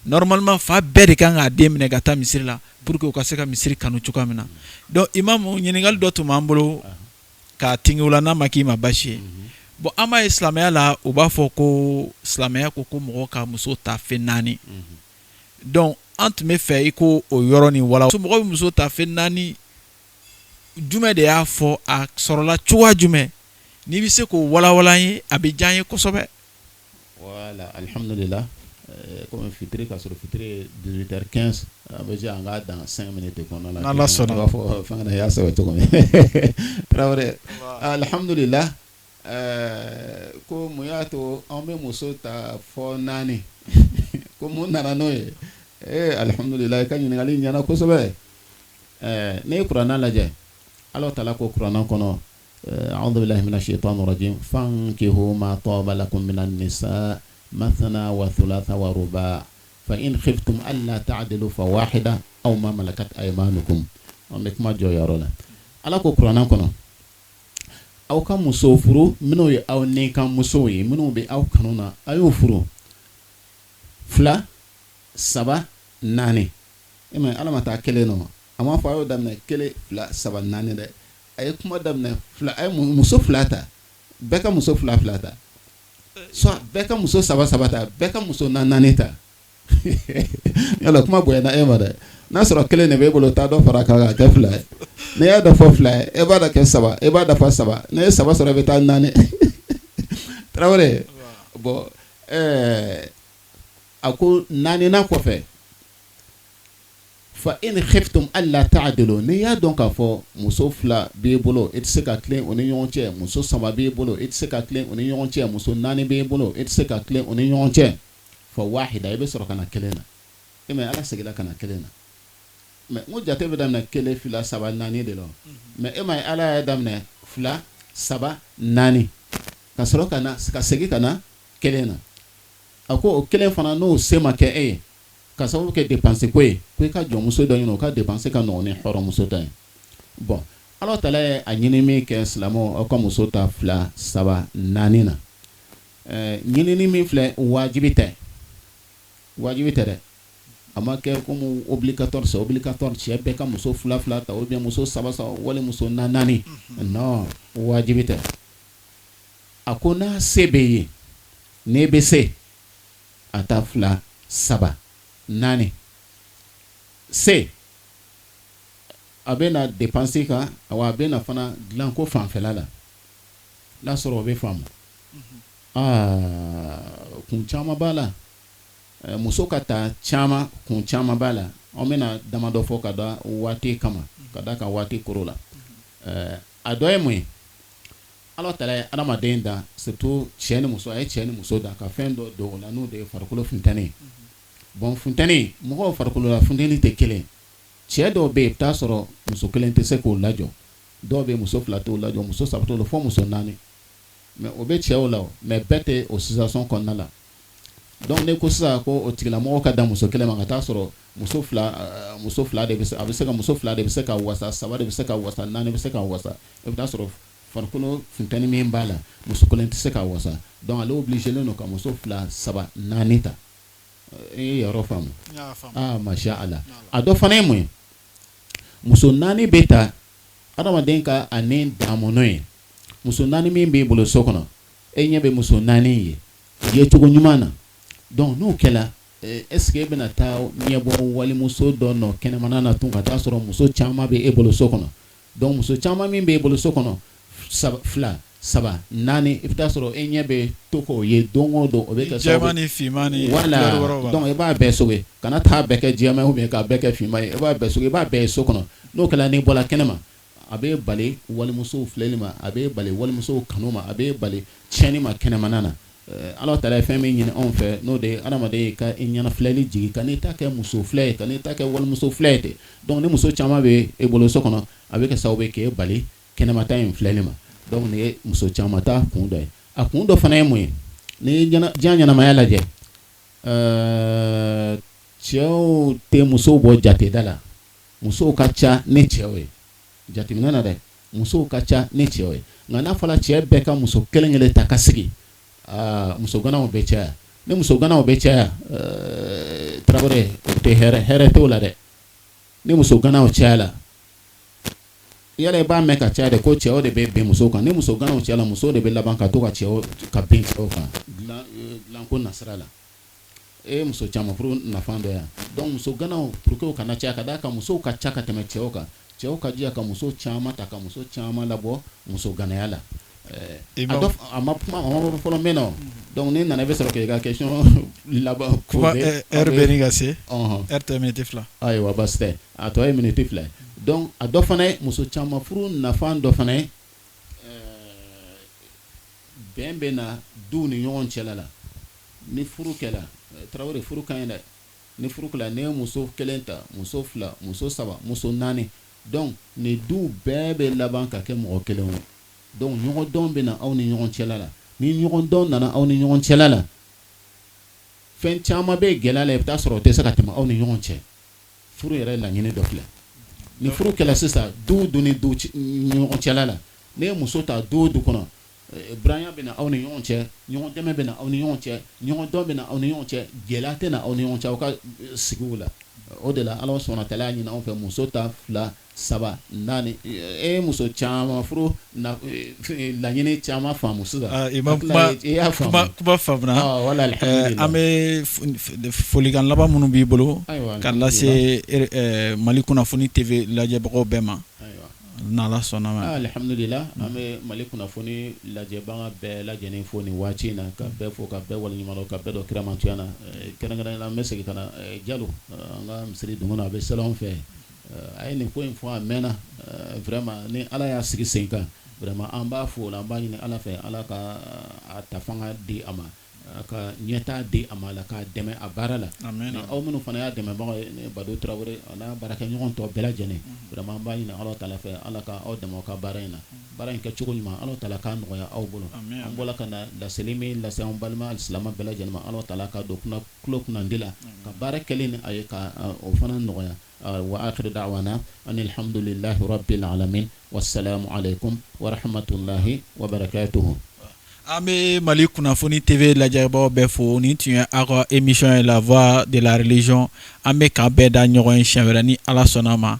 Normalement, fa bɛɛ de kan k'a den minɛ ka taa misiri la pour que u ka se ka misiri kanu cogoya min na. Donc imamu, ɲininkali dɔ tun b'an bolo k'a tingi o la, n'a ma k'i ma baasi ye. Bon, an b'a ye silamɛya la, u b'a fɔ ko silamɛya ko mɔgɔ ka muso ta fɛn naani. Donc an tun bɛ fɛ i ko o yɔrɔ nin wala. Mɔgɔ bɛ muso ta fɛn naani jumɛn de y'a fɔ? A sɔrɔla cogoya jumɛn? N'i bɛ se k'o walawala an ye, a bɛ diya an ye kosɛbɛ. Voilà, alhamdulillah, komi fitiri ka sɔrɔ, fitiri ye 18h15, an bɛ se an k'a dan 5 minutes kɔnɔna la. N'Ala sɔnna. I b'a fɔ fɛn y'a sɛbɛn cogo min, Tarawele. Alhamdulillah. Ko mun y'a to an bɛ muso ta fɔ naani, ko mun nana n'o ye? Ee, alihamudulila, i ka ɲininkali ɲɛna kosɛbɛ. N'i ye kuranɛ lajɛ, Ala taala ko kuranɛ kɔnɔ: a'udhu billahi minash shaitani rajim, fankihu ma taba lakum minan nisa mathna wa thulatha wa ruba fa in khiftum alla ta'dilu fa wahida aw ma malakat aymanukum. An bɛ kuma jɔ yɔrɔ la. Ala ko kuranɛ kɔnɔ, aw ka muso furu minnu ye aw ni kan musow ye, minnu bɛ aw kanu na, a y'o furu fila, saba, naani. E ma Ala ma taa kelen nɔ, a m'a fɔ a y'o daminɛ kelen, fila, saba, naani dɛ. A ye kuma daminɛ fila, a ye muso fila ta, bɛɛ ka muso fila fila ta, soit bɛɛ ka muso saba saba ta, bɛɛ ka muso naani naani ta. Yala kuma bonyana e ma dɛ. N'a sɔrɔ kelen de b'e bolo, taa dɔ fara kan k'a kɛ fila ye. N'i y'a dɔ fɔ fila ye, e b'a dɔ kɛ saba, e b'a dafa saba. N'i ye saba sɔrɔ, e bɛ taa naani. Tarawele, bon, a ko naaninan kɔfɛ, fa in khiftum alla ta'dilu, n'i y'a dɔn k'a fɔ muso fila b'i bolo, e tɛ se ka tilen o ni ɲɔgɔn cɛ, muso saba b'i bolo, e tɛ se ka tilen o ni ɲɔgɔn cɛ, muso naani b'i bolo, e tɛ se ka tilen o ni ɲɔgɔn cɛ, fa wahida, i bɛ sɔrɔ ka na kelen na. E ma Ala seginna ka na kelen na. Mais n ko jate bɛ daminɛ kelen, fila, saba, naani de la. Mais e ma Ala y'a daminɛ fila, saba, naani, ka sɔrɔ ka na ka segin ka na kelen na. A ko o kelen fana, n'o se ma kɛ e ye ka sababu kɛ dépense ko ye, ko i ka jɔnmuso dɔ ɲini, o ka dépense ka nɔgɔn ni hɔrɔnmuso ta ye. Bon, Ala taala ye a ɲini min kɛ, silamɛw, aw ka muso ta fila, saba, naani na, ɲinini min filɛ, wajibi tɛ, wajibi tɛ dɛ. A ma kɛ comme obligatoire, c'est obligatoire, cɛ bɛɛ ka muso fila fila ta, ou bien muso saba saba, wali muso naani naani. Non, wajibi tɛ. A ko n'a se bɛ ye, n'e bɛ se a ta fila, saba, naani, se a bɛ na dépense kan, wa a bɛ na fana dilanko fanfɛla la. N'a sɔrɔ o bɛ faamu. Aa, kun caman b'a la, muso ka ta caman, kun caman b'a la. An bɛna damadɔ fɔ ka da waati kama, ka da kan waati koro la. A dɔ ye mun ye? Ala taala ye adamaden da, surtout cɛ ni muso. A ye cɛ ni muso da ka fɛn dɔ don o la, n'o de ye farikolo funteni ye. Bon, funteni, mɔgɔw farikolo la funteni tɛ kelen. Cɛ dɔw bɛ yen, i bɛ taa sɔrɔ muso kelen tɛ se k'o lajɔ, dɔw bɛ muso fila t'o lajɔ, muso saba t'o la, fo muso naani. Mais o bɛ cɛw la, mais bɛɛ tɛ o situation kɔnɔna la. Donc ne ko sisan ko o tigilamɔgɔ ka dan muso kelen ma, ka taa sɔrɔ muso fila de bɛ se, a bɛ se ka muso fila de bɛ se ka wasa, saba de bɛ se ka wasa, naani bɛ se ka wasa. I bɛ taa sɔrɔ farikolo funteni min b'a la, muso kelen tɛ se ka wasa. Donc ale obligé don ka muso fila, saba, naani ta. I ye yɔrɔ faamu? Aa, masha Allah. A dɔ fana ye mun ye? Muso naani bɛ ta, adamaden ka a ni damu n'o ye. Muso naani min b'i bolo so kɔnɔ, e ɲɛ bɛ muso naani ye yecogo ɲuman na. Donc n'o kɛla, est ce que e bɛna taa ɲɛbɔ walimuso dɔ nɔ kɛnɛmana na tun, ka taa sɔrɔ muso caman bɛ e bolo so kɔnɔ? Donc muso caman min bɛ e bolo so kɔnɔ, fila, saba, naani, i bɛ taa sɔrɔ e ɲɛ bɛ to k'o ye don o don. O bɛ kɛ jɛman ni finman ni. Voilà, donc i b'a bɛɛ sogo. Kana taa bɛɛ kɛ jɛman ou bien k'a bɛɛ kɛ finman ye, i b'a bɛɛ sogo, i b'a bɛɛ ye so kɔnɔ. N'o kɛla, n'i bɔra kɛnɛma, a bɛ bali walimusow filɛli ma, a bɛ bali walimusow kanu ma, a bɛ bali tiɲɛni ma kɛnɛmana na. Ala taala ye fɛn min ɲini anw fɛ, n'o de ye adamaden ka i ɲɛna filɛli jigin, ka n'i ta kɛ muso filɛ ye, ka n'i ta kɛ walimuso filɛ ye ten. Donc ni muso caman bɛ e bolo so kɔnɔ, a bɛ kɛ sababu ye k'e bali kɛnɛmata in filɛli ma. Donc nin ye muso caman ta kun dɔ ye. A kun dɔ fana ye mun ye? Ni ye diɲɛ ɲɛnamaya lajɛ, cɛw tɛ musow bɔ jateda la. Musow ka ca ni cɛw ye jateminɛ na dɛ, musow ka ca ni cɛw ye. Nka n'a fɔra cɛ bɛɛ ka muso kelen kelen ta ka sigi, aa, musoganaw bɛ caya. Ni musoganaw bɛ caya, Tarawele, o tɛ hɛrɛ, hɛrɛ t'o la dɛ. Ni musoganaw cayala, yala i b'a mɛn ka caya de ko cɛw de bɛ bin musow kan. Ni musoganaw cayala, musow de bɛ laban ka to ka cɛw ka bin cɛw kan dilanko nasira la. E ye muso caman furu nafa dɔ yan. Donc musoganaw, pour que o kana caya, ka d'a kan musow ka ca ka tɛmɛ cɛw kan, cɛw ka jija ka muso caman ta, ka muso caman labɔ musoganaya la. A ma kuma, a ma bɔ fɔlɔ min na. Donc n'i nana, i bɛ sɔrɔ k'i ka question laban poser. Heure bɛ ɲini ka se, heure tɔ ye miniti 2. Ayiwa, baasi tɛ, a tɔ ye miniti 2 ye. Donc a dɔ fana ye muso caman furu nafa dɔ fana ye. Bɛn bɛ na duw ni ɲɔgɔn cɛla la. Ni furu kɛla, Tarawele, furu ka ɲi dɛ. Ni furu kɛla, n'i ye muso kelen ta, muso fila, muso saba, muso naani, donc nin duw bɛɛ bɛ laban ka kɛ mɔgɔ kelen ye. Donc ɲɔgɔn dɔn bɛ na aw ni ɲɔgɔn cɛla la. Ni ɲɔgɔn dɔn nana aw ni ɲɔgɔn cɛla la, fɛn caman bɛ gɛlɛya la, i bɛ taa sɔrɔ o tɛ se ka tɛmɛ aw ni ɲɔgɔn cɛ. Furu yɛrɛ laɲini dɔ filɛ. Ni furu kɛla sisan, du du ni du ɲɔgɔn cɛla la, n'i ye muso ta du o du kɔnɔ, buranya bɛ na aw ni ɲɔgɔn cɛ, ɲɔgɔn dɛmɛ bɛ na aw ni ɲɔgɔn cɛ, ɲɔgɔn dɔn bɛ na aw ni ɲɔgɔn cɛ, gɛlɛya tɛ na aw ni ɲɔgɔn cɛ aw ka sigiw la. O de la Ala subahana taala y'a ɲini anw fɛ, muso ta fila, saba, naani. E ye muso caman furu, laɲini caman faamu sisan. I y'a faamu, kuma faamuna. An bɛ folikan laban minnu b'i bolo ka lase Mali Kunnafoni TV lajɛbagaw bɛɛ ma, n'Ala sɔnna ma. Alihamdulila, an bɛ Mali Kunnafoni lajɛbaga bɛɛ lajɛlen fo nin waati in na, ka bɛɛ fo, ka bɛɛ waleɲuman dɔn, ka bɛɛ dɔn kiramantonya na. Kɛrɛnkɛrɛnnenya la, an bɛ segin ka na Jalo, an ka misiri dungɔ, a bɛ seli anw fɛ. A ye nin ko in fɔ a mɛnna. Vraiment, ni Ala y'a sigi sen kan, vraiment an b'a fo la, an b'a ɲini Ala fɛ, Ala ka a ta fanga di a ma, a ka ɲɛtaa di a ma, la k'a dɛmɛ a baara la. Aw minnu fana y'a dɛmɛbagaw ye, ni Badu Tarawele a n'a baarakɛɲɔgɔn tɔ bɛɛ lajɛlen, vraiment an b'a ɲini Ala taala fɛ, Ala ka aw dɛmɛ aw ka baara in na. Baara in kɛcogo ɲuman, Ala taala k'a nɔgɔya aw bolo. An bɔra ka na laseli min lase an balima silamɛ bɛɛ lajɛlen ma, Ala taala ka don tulo kunnandi la ka baara kɛlen ni a ye, ka o fana nɔgɔya. Wa akhiru da'wana anil hamdulillahi rabbil alamin, wassalamu alaikum wa rahmatullahi wa barakatuhu. An bɛ Mali Kunnafoni TV lajɛbagaw bɛɛ fo. Nin tun ye aw ka émission ye, La Voix de la religion. An bɛ k'an bɛɛ da ɲɔgɔn ye siɲɛ wɛrɛ ni Ala sɔnna a ma.